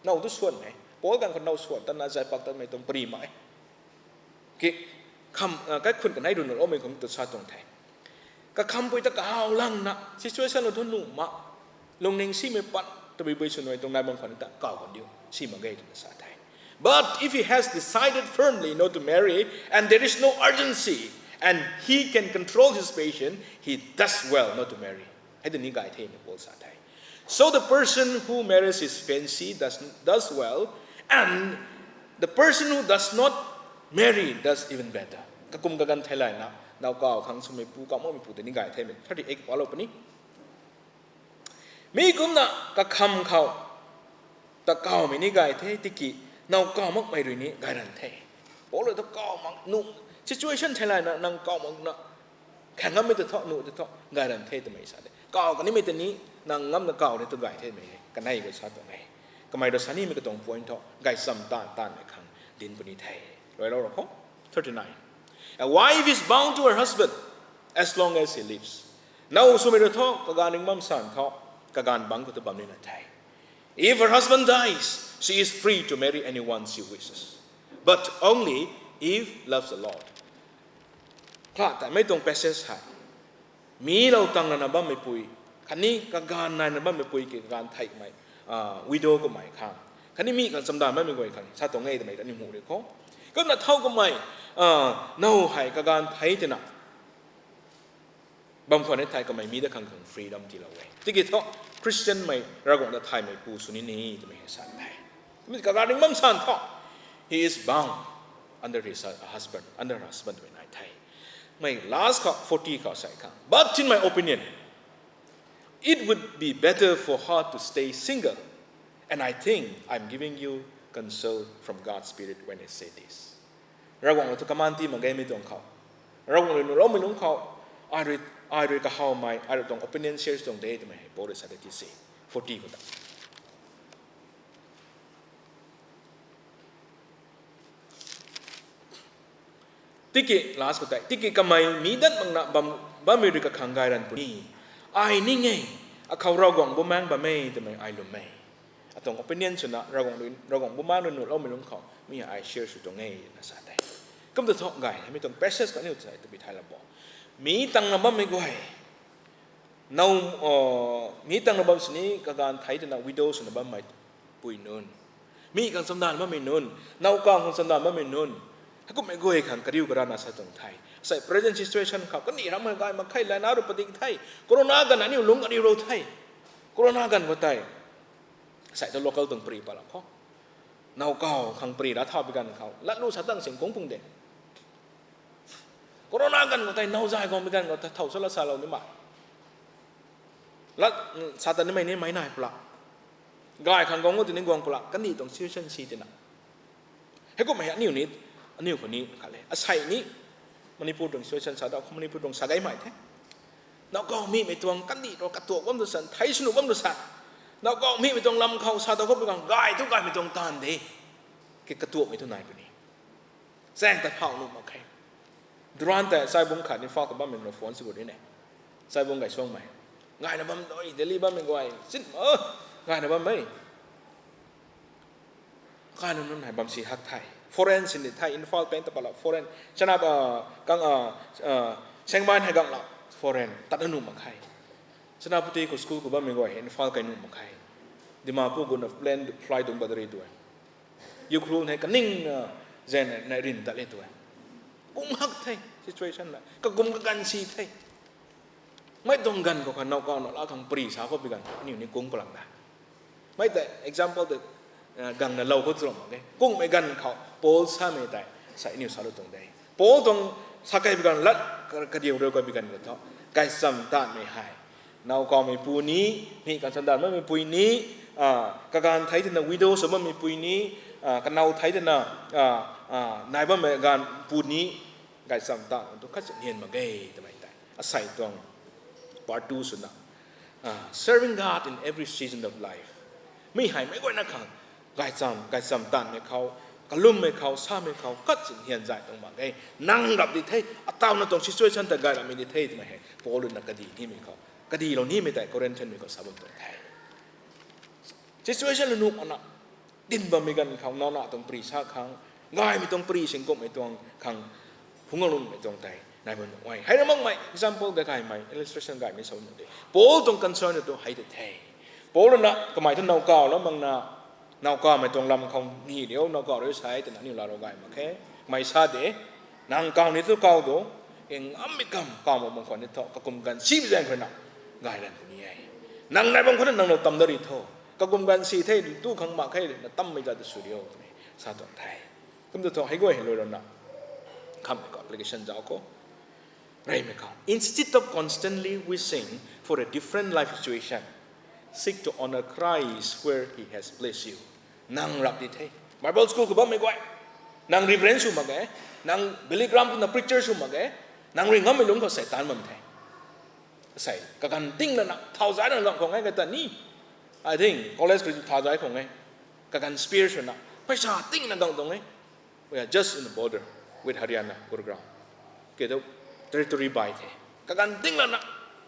Now tu swan e, Paul ganv khou now swan tanna zay pak tanmei tuang pari mai. Ki, kham, kaikhun kanei rui nuhloumei khang tu sa tuang the. Kakhampui ta kahaw langna, situation lou thu nuh mak, lungning simei pat, tabui bui swnmei tuang nai bam khwan ta kaw kan diu, si mak ge twna sa the. But if he has decided firmly not to marry, and there is no urgency, and he can control his passion, he does well not to marry. Hei ta ni gay the na Paul sa the. So the person who marries his fiancée does, does well, and The person who does not marry does even better. Kakum kaganv theilayna, nowkaw khang swmeipu, kaw makmeipu tei ni gay the, thirty-eight palou puni. Mi kumna kakham khou ta kawmei ni gay the, tiki nowkaw makmei rui ni gay ran the. Paul rui ta kaw mak nu, situation theilayna nang kaw makna, kha ngammei ta thu, nu ta thu, gay ran the twmei sa de. Kaw kanimei ta ni, nang ngamna kaw ni tu gay themei e. Kanei khou sa tuang e. Kamei rui sa nimei katuang point thu, gaychamv taanv taanvmei khang dinc puni the. Ruailou ra khou. Thirty-nine. A wife is bound to her husband as long as he lives. Now swmei rui thu, kaganv ringc bam san thu, kaganv bangc khou tu bam nina the. If her husband dies, she is free to marry anyone she wishes, but only if loves the Lord. Kha ta mei tuang passage hei, mi lou tang lana bammeipui, khatni kaganv naina bammeipui ki kaganv theihmei, widow kummei khang, khatni mi khang chamdanv bammei guay khang sa tuang e twmei ta ni mu ri khou. Kumna thau kummei, now hei kaganv thei twna bam khwan e thei kamei mi da khang khang freedom tiilou e. Tiki thu Christianmei Ravguangc ta thaymei pu sw ni ni twmei hei sa the. Kumna kaganv ringc bam san thu, he is bound under his husband, under her husband twmei nai the. Mei last khou, forty khou sei khang. But in my opinion, it would be better for her to stay single, and I think I'm giving you counsel from God's Spirit when I say this. Ravguangc rui thu command ti mak ge mi tuang khou, Ravguangc rui nuhloumei lungc khou, ai rui, ai rui kahawmei, ai rui tuang opinion share sw tuang de twmei hei Paul rui sa de ti se. Forty khou ta. Tiki last khou tei, tiki kamei mi dat makna bam, bammei rui kakhang gay ran puni. Ai ning e, akhou Ravguangc bumaengc bam e twmei ai lwm e. Atuang opinion swna Ravguangc rui, Ravguangc bumaengc rui nuhloumei lungc khou mi ai share sw tuang e na sa the. Kum ta thu gay, mi tuang passage kaniw ta tabui thay la bo. Mi tangna bammei guay, now, mi tangna bam sini kaganv thei twna widow swna bammei pui nunc, mi khang chamdanv bammei nunc, nowkaw khang chamdanv bammei nunc, heikummei guay khang kariu karana sa tuang the. Sei present situation khou kandih ramh hei gay mak khe, layna rui padik the. Corona ganv aniu lungc kariu rou the. Corona ganv khou tei, sei tu local tuang pari patlou khou, nowkaw khang pari ra thau bi ganv khou latlu sa tang sing kung pung de. Corona ganv khou tei nowzay guang bi ganv khou tei thow sa lat salou ni ma, lat sa ta nimei ni mei nai pula, gay khang guang o tini guang pula, kandih tuang situation si tina. Heikummei aniu ni, aniu khou ni khat le, asei ni, Manipur tuang situation sa da khou Manipur tuang sa gaymei the. Nowkaw mimei tuang kandih rui katuak bam tu san, thei swnu bam tu san, nowkaw mimei tuang lam khou sa ta khou bi khang gay tu gaymei tuang taanv de, ki katuakmei tu nai puni. Chaeng ta phau nuh mak khe. Duran tei Saibung khat ni phau khou bammei na phone sw gut ni ne. Saibung gay suangmei, gayna bam doi, Delhi bammei guay sin, gayna bammei, kanu nunc hei bam si hak the. Foreign sin di the, Imphal pang ta patlou foreign, chana, kang, Sengmai hei ganglou foreign tat nuh mak khe. Senapati khou school khou bammei guay hei Imphal kai nuh mak khe. Dimapur gutna plane flight dungc pat ri tu e. Ukhrul hei kaningna, zen na rin tat le tu e. Kung hak the situation na, kakum kaganv si the. Mei tuang ganv khou kha nowkaw na la khang pari sa khou bi ganv aniu ni kung palang da. Mei tei example tei, gangna lou khou tu mak e. Kungmei ganv khou Paul samei tei sei aniu salou tuang de. Paul tuang sa kei bi ganv lat kadiu rui kha bi ganv khou thu, gaychamv taanvmei hei, nowkawmeipu ni, mi khang chamdanv bammeipu ni, kaganv thei twna widow sw bammeipu ni, kanow thei twna nai bammei ganv pu ni, gaychamv taanv tu khat si nian mak ge twmei tei asei tuang part two swna, serving God in every season of life. Mi hei meic guayna khang gaychamv, gaychamv taanvmei khou, kalummei khou, samei khou khat si nian zay tuang mak ge. Nang rap di the, atawna tuang situation ta gay rapmei di the twmei hei Paul rui na kadi nimei khou, kadilou nimei tei Corinthianmei khou sa bam tuang the. Situation lou nuh ana, din bammei ganv khou nowna tuang pari sa khang, gaymei tuang pari singkummei tuang khang, phungc lungmei tuang tei nai bam nuh e. Hei na makmei example gay gaymei, illustration gaymei sa bam nuh de. Paul tuang concern tu hei tei the. Paul rui na kamei thu nowkawlou makna, nowkawmei tuang lam khou ni riu, nowkaw riu sa e twna aniu laalou gay mak khe. Kamei sa de, nang kaw ni tu kaw do, ngammei kam kaw mak bam khwan ni thu, kakum ganv si bi zaeng khou na gay lan puni e. Nang nai bam khou na nang lou tam da ri tho, kakum ganv si the, tu khang mak khe, na tammei za tu sw riu twmei sa tuang the. Kum ta thu hei guay hei lui rana, khamhmei khou application zauc khou, reymei khou, instead of constantly wishing for a different life situation, seek to honor Christ where He has placed you. Nang rap di the. Bible school khou bammei guay, nang reverend sw mak ge, nang Billy Graham twna preacher sw mak ge, nang rui ngammei lungc khou sei taanc bam the. Sei kaganv ting lana thau zai na gang khang e kata ni. I think college khou thau zai khang e. Kaganv spare swna paisa ting na gang tuang e. We are just in the border with Haryana, Gurugram. Ke tu territory bai the. Kaganv ting lana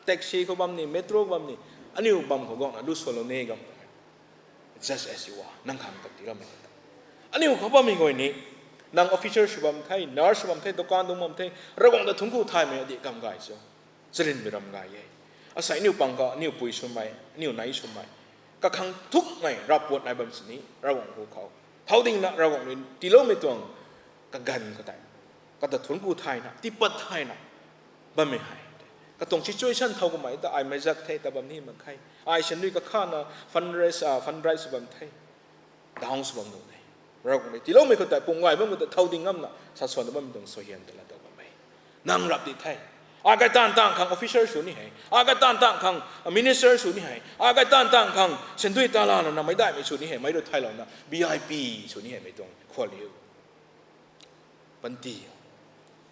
taxi khou bam ni, metro khou bam ni, aniu bam khou guangna lu swlou ni gang tuang e. Just as you are, nang khang tat tiiloumei ta. Aniu khou bammei guay ni, nang officer sw bam the, nurse sw bam the, dukan dung bam the, Ravguangc ta thuanc ku thaymei adi kam gay cho. Charynmei ram gay e. Asei aniu pang khou, aniu pui swmei, aniu nei swmei, kakhang thukmei ravpuat nai bam sini, Ravguangc hu khou thau dingna Ravguangc rui tiiloumei tuang kaganv khou tei, kata thuanc ku thayna, tiipat thayna bammei hei, katuang situation thau kamei ta ai meic zak the ta bam ni mak khe. Ai syan rui kakhana fundraise, ah, fundraise sw bam the, down sw bam nuh the. Ravguangc rui tiiloumei khou tei pum gay bam khou ta thau ding ngamna sa swan ta bammei tuang suaihiam ta la ta bam e. Nang rap di the. Akai taanv taanv khang officer sw ni hei, akai taanv taanv khang minister sw ni hei, akai taanv taanv khang syndui ta lana na meic daihmei sw ni hei, meic rui thaylouna V I P sw ni hei, mei tuang khualiu. Panty.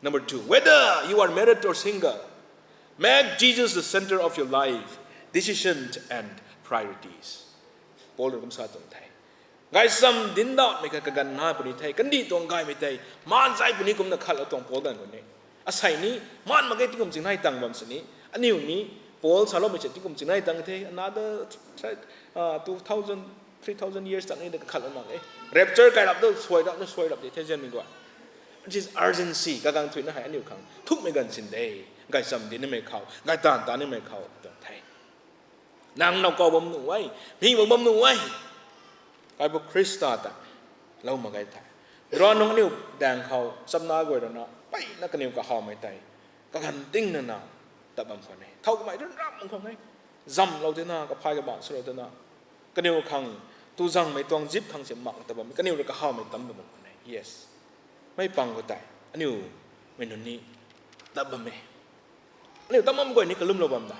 Number two, whether you are married or single, make Jesus the center of your life, decisions and priorities. Paul rui kum sa tuang the. Gaychamv dinc dautmei kha kaganv na puni the, kandih tuang gaymei tei maan zai puni kumna khatlou tuang Paul ganv khou ni. Asei ni, maan mak ge tingkum chingnai tang bam sini. Aniu ni, Paul saloumei se tingkum chingnai tang the, another, uh, two thousand, three thousand years tang ni da kakhatlou mak e. Rapture kai rap tu, suai rap tu, suai rap di the, zianmei guay. It is urgency, kaganv thuina hei aniu khang thukmei ganv sin de. Gaychamv dincmei khou, gaytaanv tanimei khou tuang the. Nang nowkaw bam nuh e, mei bam bam nuh e. Kaipu Khrista ta lou mak ge the. Dra nung aniu daeng khou chamna guay rana mpeyna kaniw kahawmei tei kaganv tingna na tat bam khwan e. Thow kamei run ram bam khwan e. Zamhlou tina, kaphay kabaanc swlou tina, kaniw khang, tu zangmei tuang zip khang si mak ta bam, kaniw rui kahawmei tam bam khwan e. Yes. Mei pang khou tei aniu mei nunc ni tat bam e. Aniu tat bam guay ni kalumlou bam da.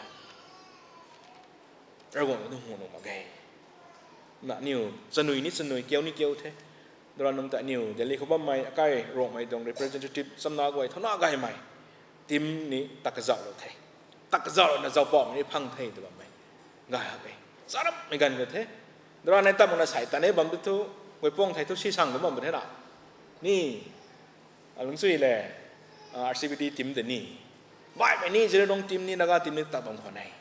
Ravguangc na hu nuh mak ge. Na aniu chanui ni chanui, kiu ni kiu the. Dra nung ta aniu Delhi khou bammei akai Ruangmei tuang representative chamna guay thauna gaymei team ni ta kazauhlou the. Ta kazauhlouna zaupauhmei ni phang the ta bammei gay hak e. Charammei ganv khou the. Dra nai tam na sei ta ne bam tu thu, guay puang thei thu si sang bam bam the na. Ni, alungchui le, ah, R C B T team tei ni, baihmei ni, Zeliangrong team ni, Naga team ni tat bam khwan e.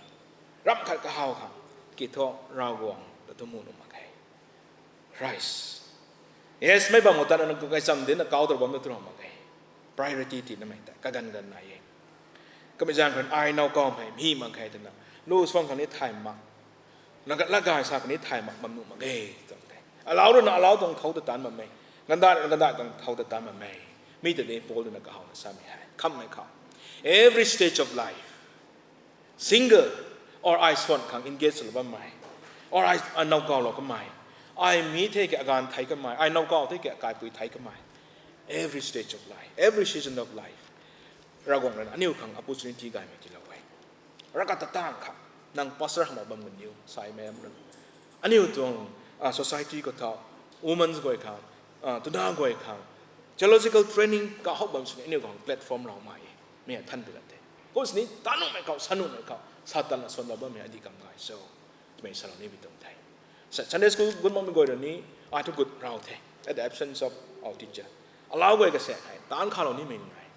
Ram khat kahaw khang, ki thu Ravguangc ta thu mu nuh mak khe. Christ. Yes, mei bam khou ta na gaychamv dincna kau tar bam na tu ram mak khe. Priority tinamei tei kaganv ganv nai e. Kamei zaeng khou ai nowkawmei mei mak khe twna, lu suang khang ni thay mak, na lat gay sa khang ni thay mak bam nuh mak ge tuang the. Alau rui na alau tuang thau ta taanc bam e. Ganvdaih rui na ganvdaih tuang thau ta taanc bam e. Mi ta de Paul rui na kahawna samei hei khamhmei khou, every stage of life, single or ai swan khang engage lou bammei, or ai, ai nowkawlou kamei, ai mi the ke aganv thei kamei, ai nowkaw the ke akaipui thei kamei, every stage of life, every season of life, Ravguangc rui na aniu khang opportunity gaymei tiilou e. Ravka ta tang kha, nang pastor hamh bam ganiu saimei am rui, aniu tuang, ah, society khou tho, women's guay khang, ah, tuna guay khang, theological training kahou bam sini aniu khang platform raumei e. Mi than pi la the. Kum sini tanuhmei khou, sanuhmei khou Satan na swanlou bammei adi kam gay cho, twmei salou ni bi tuang the. Sa-, Sunday school gut makmei guay rui ni, ai thu gut rau the, at the absence of our teacher. Alau guay kasaek hei taanc khalou nimei nai,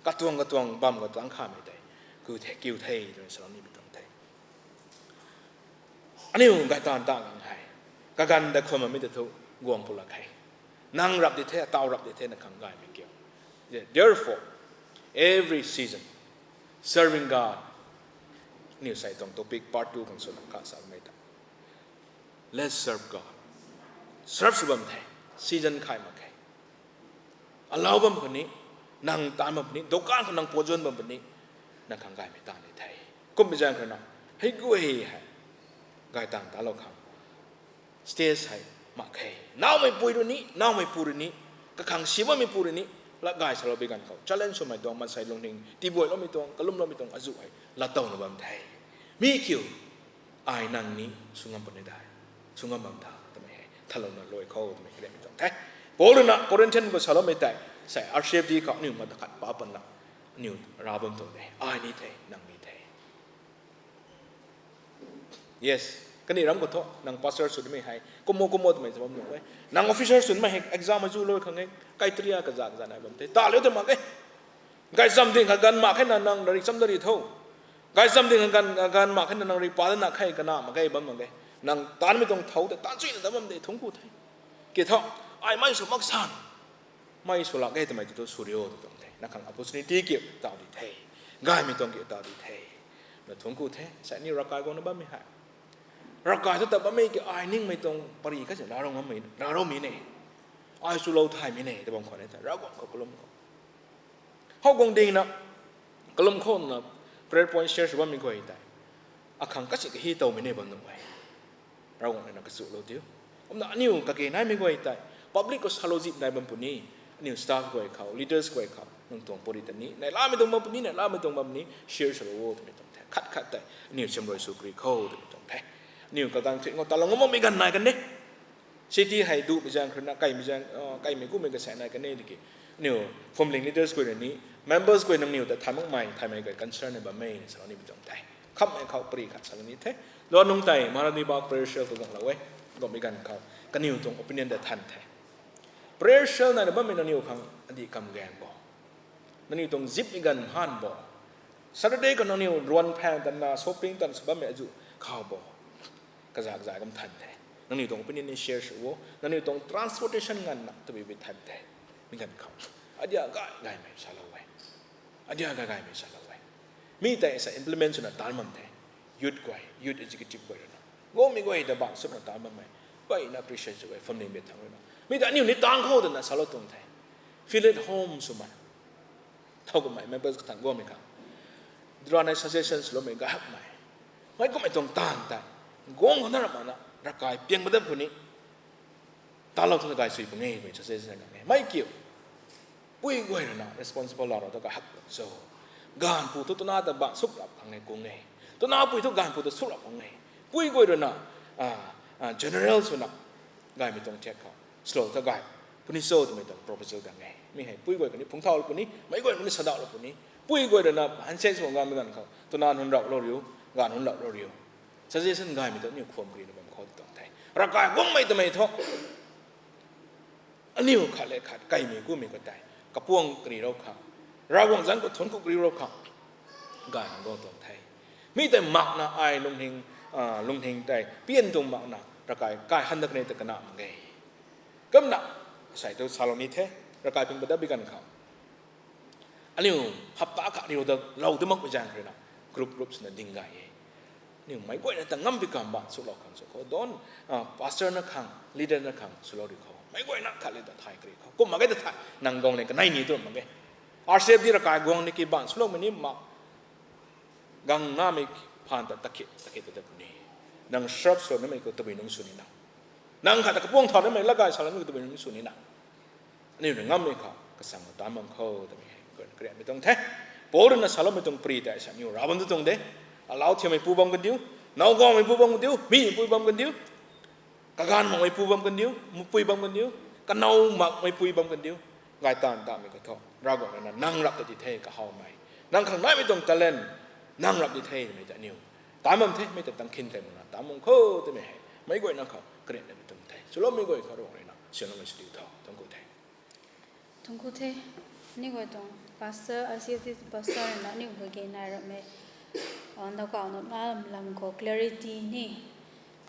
katuang katuang bam khou taanc khamei tei ku the, kiu the twmei salou ni bi tuang the. Aniu gaytaanv ta gang hei kaganv ta khwan bammei ta thu guang pu lak khe. Nang rap di the, ataw rap di the, na khang gaymei kiu. Therefore, every season, serving God. Aniu sei tuang topic part two khang sw nang kha samei ta, let's serve God. Serve sw bam the, season khay mak khe. Alau bam khou ni, nang taanc bam puni, dukan khou nang puat zuan bam puni, nang khang gaymei taanv ni the. Kummei zaeng khou na, hei guay hei gaytaanv talou khang stage hei mak khe. Nawmei pui rui ni, nawmei pu rui ni, Kakhang si bammei pu rui ni, lat gay salou bi ganv khou challenge swmei tuang, maansei lungning tibuailoumei tuang, kalumloumei tuang azuh hei lat towna bam the. Mi kiu, ai nang ni sw ngam puni de, sw ngam bam tha twmei hei thalouna luai khou twmei kariamei tuang the. Paul rui na Corinthian khou saloumei tei, sei R C F D khou aniu mata khat pa patna, aniu ra bam tuang de, ai ni the, nang ni the. Yes, kaniw ram khou thu nang pastor sw nimei hei kumna kumna twmei ta bam nuh e. Nang officer sw nimei hei exam azuh luai khang e, criteria kazat kazat nai bam the. Taliu tei mak e. Gaychamv ding kha ganv mak khe na nang ri cham da ri tho. Gaychamv ding kha ganv, ganv mak khe na nang ri pa da na khe kana mak ge bam mak ge. Nang taanmei tuang thau tei taan chuina ta bam de thungc ku the. Ki thu, ai mei sw mak san, mei sw lak ge twmei tu thu sw rio tw tuang the. Na khang opportunity kiu taw di the. Gaymei tuang kiu taw di the. Na thungc ku the, sa aniu ravkai guangna bammei hei, ravkai thu ta bammei ki ai ningmei tuang pary khat si rarou ngammei, rarou mi ne. Ai swlou thaymei ne ta bam khwan e ta, Ravguangc khou kalum khou. Howguang dingna, kalum khou na prayer point share sw bammei guay tei, akhang kasi kahi towmei ne bam nuh e. Ravguangc rui na kachulou diu. Kumna aniu kage naimei guay tei, public khou salou zip nai bam puni, aniu staff guay khou, leaders guay khou, nang tuang pary ta ni, nai lamei tuang bam puni, nai lamei tuang bam ni, share swlou o twmei tuang the. Khat khat tei aniu cham rui sw kri khou twmei tuang the. Aniu kaganv thuy ngou talou ngam makmei ganv nai kan de. City hei duhmei zaeng khou rui na, kaimei zaeng, kaimei kumhmei kasei nai kan de tiki, aniu phwamling leaders guay rui ni, members guay nangniw ta thay makmei, thaymei guay concern e bammei ni salou nimei tuang the. Khamhmei khou pary khat salou ni the. Lua nung tei Maranatha Prayer Cell khou guanglou e. Guangmei ganv khou kaniw tuang opinion ta than the. Prayer Cell naina bammei nangniw khang adih kam gaeng bo, nangniw tuang zipmei ganv mhan bo, Saturday khou nangniw ruan phaeng tanna shopping tan sw bammei azuh khou bo, kazak zay kum than the. Nangniw tuang opinion ni share sw o, nangniw tuang transportation nganvna tabui bi than the. Mi ganv khou, idea gay gaymei salou e. Idea gay gaymei salou e. Mi tei sa implement swna taanc bam the. Youth guay, youth executive guay rui na, guangmei guay ta bang suna taanc bammei, guayna appreciate sw e, family mei thangc rui na. Mi ta aniu ni taanc khou twna salou tuang the. Feel at home swmei, thowkumhmei members kathang guangmei khang, drana suggestion swloumei gay hakmei, meic kumhmei tuang taanv tei guang khou na ramh makna ravkai piang padat puni, talou thu gay sui puni e twmei suggestion kan e. Mei kiu, pui guay rui na responsible laalou ta gay hak tuang cho. Gaanvpu thu twna ta bang suk rap khang e kung e. Twna pui thu gaanvpu ta suk rap khang e. Pui guay rui na, general swna gaymei tuang thiak khou swlou ta gay puni cho twmei tuang proposal kan e. Mi hei pui guay kani phungc thaulou puni, meic guay kani sadauhlou puni. Pui guay rui na handshake sw ganmei ganv khou twna nunc rauhlou riu, gaanv nunc rauhlou riu. Suggestion gaymei tu aniu khwan kari na bam khou tuang the. Ravkai guangmei twmei thu aniu khat le khat kaimei kumhmei khou tei kapuang kari rou khang, Ravguangc zanc khou thuanc ku kari rou khang, gay khang guang tuang the. Mi tei makna ai lungning, lungning tei pian tuang makna ravkai kai han dat kan e ta kana mak ge. Kumna, asei tu salou ni the, ravkai ping padat bi ganv khou aniu hapta khat riu ta lou ta makmei zaeng khou rui na, group group swna ding gay e. Aniu meic guayna ta ngam bi kam bang suklou khang sw khou don, pastor na khang, leader na khang swlou ri khou, meic guayna khat le ta thay kari khou, kum mak ge ta thay, nang guang le kanei ni tu mak ge. R C F D ravkai guang ni ki bang swloumei ni mak, gang namei phaan ta takhi takhi ta dat puni. Nang serve sw namei khou tabui nunc sw nina, nang khat ta kapuang thau namei lat gay salou namei khou tabui nunc sw nina, aniu rui ngammei khou kasang khou taanc bam khou twmei hei karianmei tuang the. Paul rui na saloumei tuang pary tei sa aniu ra bam tu tuang de. Alau thiammei pu bam kandiu, now gawmei pu bam kandiu, mi pu bam kandiu, kaganv makmei pu bam kandiu, mapui bam kandiu, kanow makmei pui bam kandiu, gay taanv tamei khou thu Ravguangc rui na nang rap ta di the kahawmei, nang khang naimei tuang talent nang rap di the twmei ta aniu taanc bam the. Mei ta tangkhin tei makna taanc bam khou twmei hei meic guayna khou karianmei tuang the. Swloumei guay khou Ravguangc rui na sianloumei sw diu tho. Thuanc ku the. Thuanc ku the. Aniu guay tuang pastor, R C F D pastor rui na aniu khou ge nai rapmei, nowkaw na lam lam khou clarity ni,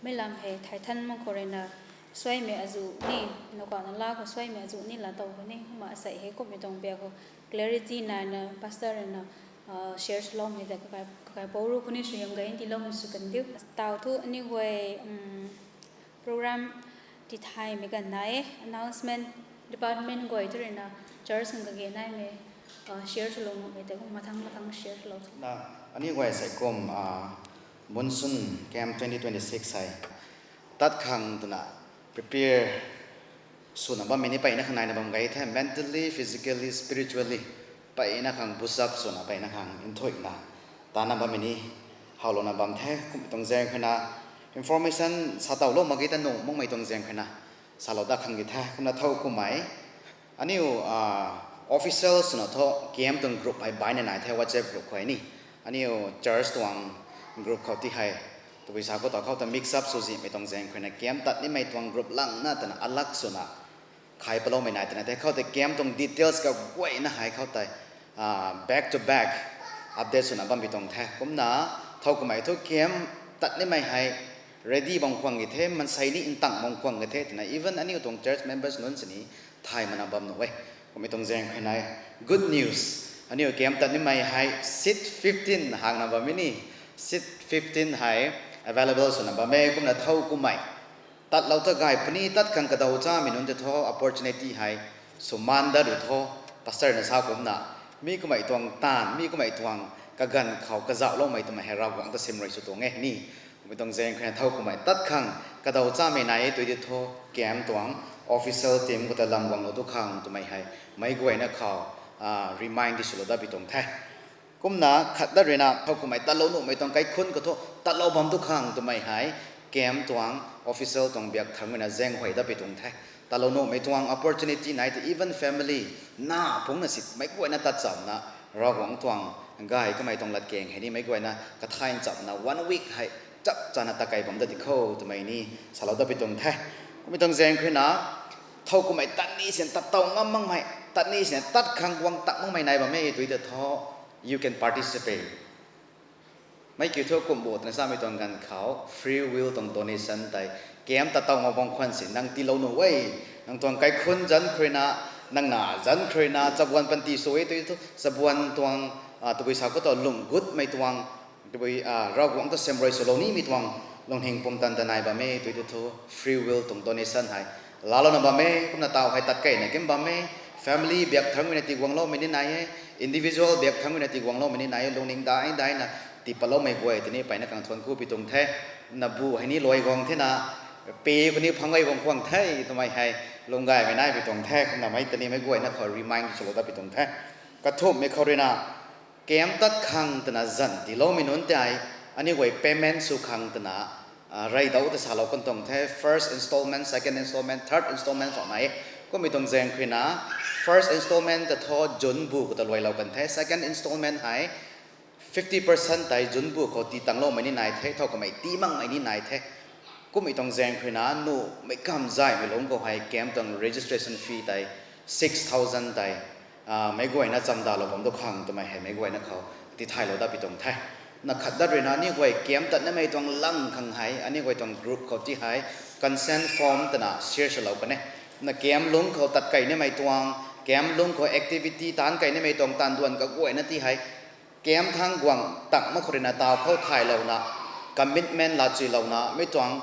mei lam hei thay than mak khou rui na suaimei azuh ni, nowkaw na la khou suaimei azuh ni laa tow khou ni, kumna asei hei kummei tuang biak khou clarity naina pastor rui na share swloumei ta kakai pou ru khou ni sw yam gay tiiloumei sw kandiu. Taw thu aniu guay program tithaymei ganv nai e, announcement, department guay tu rui na church khang kage naimei share swlou nuhmei tei kum mathang mathang share swlou tho. Na, aniu guay sei kum, Monsoon Camp twenty twenty-six hei tat khang twna prepare swna bammei ni peyna khang naina bam gay the, mentally, physically, spiritually, peyna khang boost up swna peyna khang nthuihna tana bammei ni howlouna bam the. Kummei tuang zaeng khou na information sa tawlou mak ge ta nuh makmei tuang zaeng khou na salou dat khang ki the. Kumna thow kummei aniu official swna thu camp tuang group hei baina nai the, WhatsApp group khou ni. Aniu church tuang group khou ti hei tabui sa khou ta khou ta mix up sw zihmei tuang zaeng khou na camp tat nimei tuang group langna twna alag swna khai paloumei nai twna the. Khou tei camp tuang details kaguayna hei khou tei back to back update swna bam bi tuang the. Kumna thow kummei thu camp tat nimei hei ready bam khwang ki the, mansei ni ntang bam khwang ki the twna even aniu tuang church members nunc sini thay mana bam nuh e. Kummei tuang zaeng khou na good news, aniu camp tat nimei hei seat fifteen hangna bammei ni, seat fifteen hei available swna bam e. Kumna thow kummei tatlou ta gay puni, tat khang kadaw chamei nunc tei thu opportunity hei swmaan dat ru thu, pastor na sa kumna, mi kummei tuang taanv, mi kummei tuang kaganv khou kazauhloumei twmei hei Ravguangc ta sim rui sw tuang e ni. Kummei tuang zaeng khou na thow kummei tat khang kadaw chamei nai e tui di thu, camp tuang official team khou ta lam guanglou tu khang twmei hei meic guayna khou remind di swlou dat bi tuang the. Kumna khat dat ruina thow kummei tatlou nuhmei tuang kaikhunc khou thu tatlou bam tu khang twmei hei camp tuang official tuang biak thangc ruina zaenghuay dat bi tuang the. Tatlou nuhmei tuang opportunity nai tei even family na phungna si meic guayna tat chamna Ravguangc tuang gay kamei tuang latkaeng hei ni meic guayna kathay chamna one week hei chap chana takei bam dat di kho twmei ni salou dat bi tuang the. Kummei tuang zaeng khou na thow kummei tat ni sin tat tow ngam makmei, tat ni sin tat khang guang tak makmei nai bam e tui ta thu, you can participate. Mei kiu thu kum bo twna samei tuang ganv khou free will tuang donation tei camp tat tow ngam bam khwan si nang tiilou nuh e. Nang tuang kaikhunc zanc khou ruina, nang na zanc khou ruina chabuan panty sw e tui thu chabuan tuang tabui sa khou ta lung gutmei tuang tabui Ravguangc ta sim rui swlou nimei tuang lungning pumtan ta nai bam e tui thu free will tuang donation hei laalouna bam e. Kumna taw hei tat keyna kim bam e. Family biak thangc ruina tiguangloumei ni nai e, individual biak thangc ruina tiguangloumei ni nai e. Lungning dai daina tii patloumei guay tini peyna kang thuan ku bi tuang the. Na bu hei ni luai guang thena, pe khou ni phang gay guang khwang the twmei hei lung gaymei nai bi tuang the. Kumna mei tini meic guayna khou remind swlou dat bi tuang the. Kathumhmei khou ruina camp tat khang twna zanc tiiloumei nunc tei aniu guay payment sw khang twna reydou ta salou kan tuang the. First installment, second installment, third installment khou nai e. Kummei tuang zaeng khou ruina first installment ta thu June bu khou ta luailou kan the. Second installment hei fifty percent tei June bu khou tii tangloumei ni nai the, thow kummei tii makmei ni nai the. Kummei tuang zaeng khou ruina nuhmei kamv zaymei lungc khou hei camp tuang registration fee tei six thousand tei meic guayna chamdalou bam tu khang twmei hei meic guayna khou tithaylou dat bi tuang the. Na khat dat ruina aniu guay camp tat nimei tuang lang khang hei aniu guay tuang group khou ti hei consent form twna share swlou kan e. Na camp lungc khou tat key nimei tuang, camp lungc khou activity taanc key nimei tuang taanv duan kaguayna ti hei camp thangc guang tak mak khou ruina taw khou thaylouna, commitment laa chuilouna mei tuang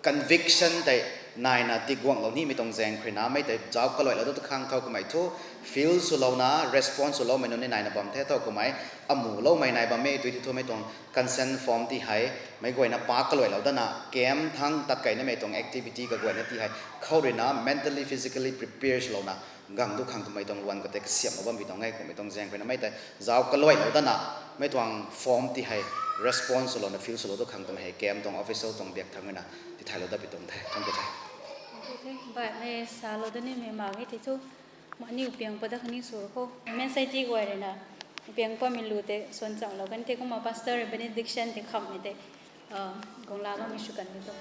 conviction tei naina tiguanglou nimei tuang zaeng khou ruina mei tei zauc kaluailou dat tu khang thow kummei thu fill swlouna response swloumei nunc ni naina bam the. Thow kummei amuhloumei nai bam e tui thu mei tuang consent form ti hei meic guayna pac kaluailou datna camp thangc tat key nimei tuang activity kaguayna ti hei khou ruina mentally, physically prepare swlouna gang du khang twmei tuang luan khou tei kasiamhlou bam bi tuang e. Kummei tuang zaeng khou ruina mei tei zauc kaluailou datna mei tuang form ti hei response swlouna fill swlou tu khang twmei hei camp tuang official tuang biak thangc ruina tithaylou dat bi tuang the. Thank you the. Baihmei salou dat nimei mak e tei thu, aniu piang pat dat khatni sw khou message ti guay ruina piang patmei lu tei suan changlou kan the. Kumna pastor benediction tei khamhmei tei guang laa bammei sw kan ni tu.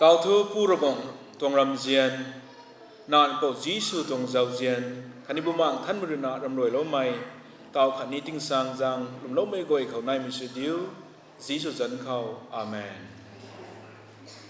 Tau thu Pu Ravguangc tuang ramzian, Nac Mpouh Jisu tuang zauzian, khatni Bumaengh Nthanmei rui na ramruailoumei, tau khatni tingsaengzaeng lwmloumei guay khou naimei sw diu, Jisu zanc khou. Amen.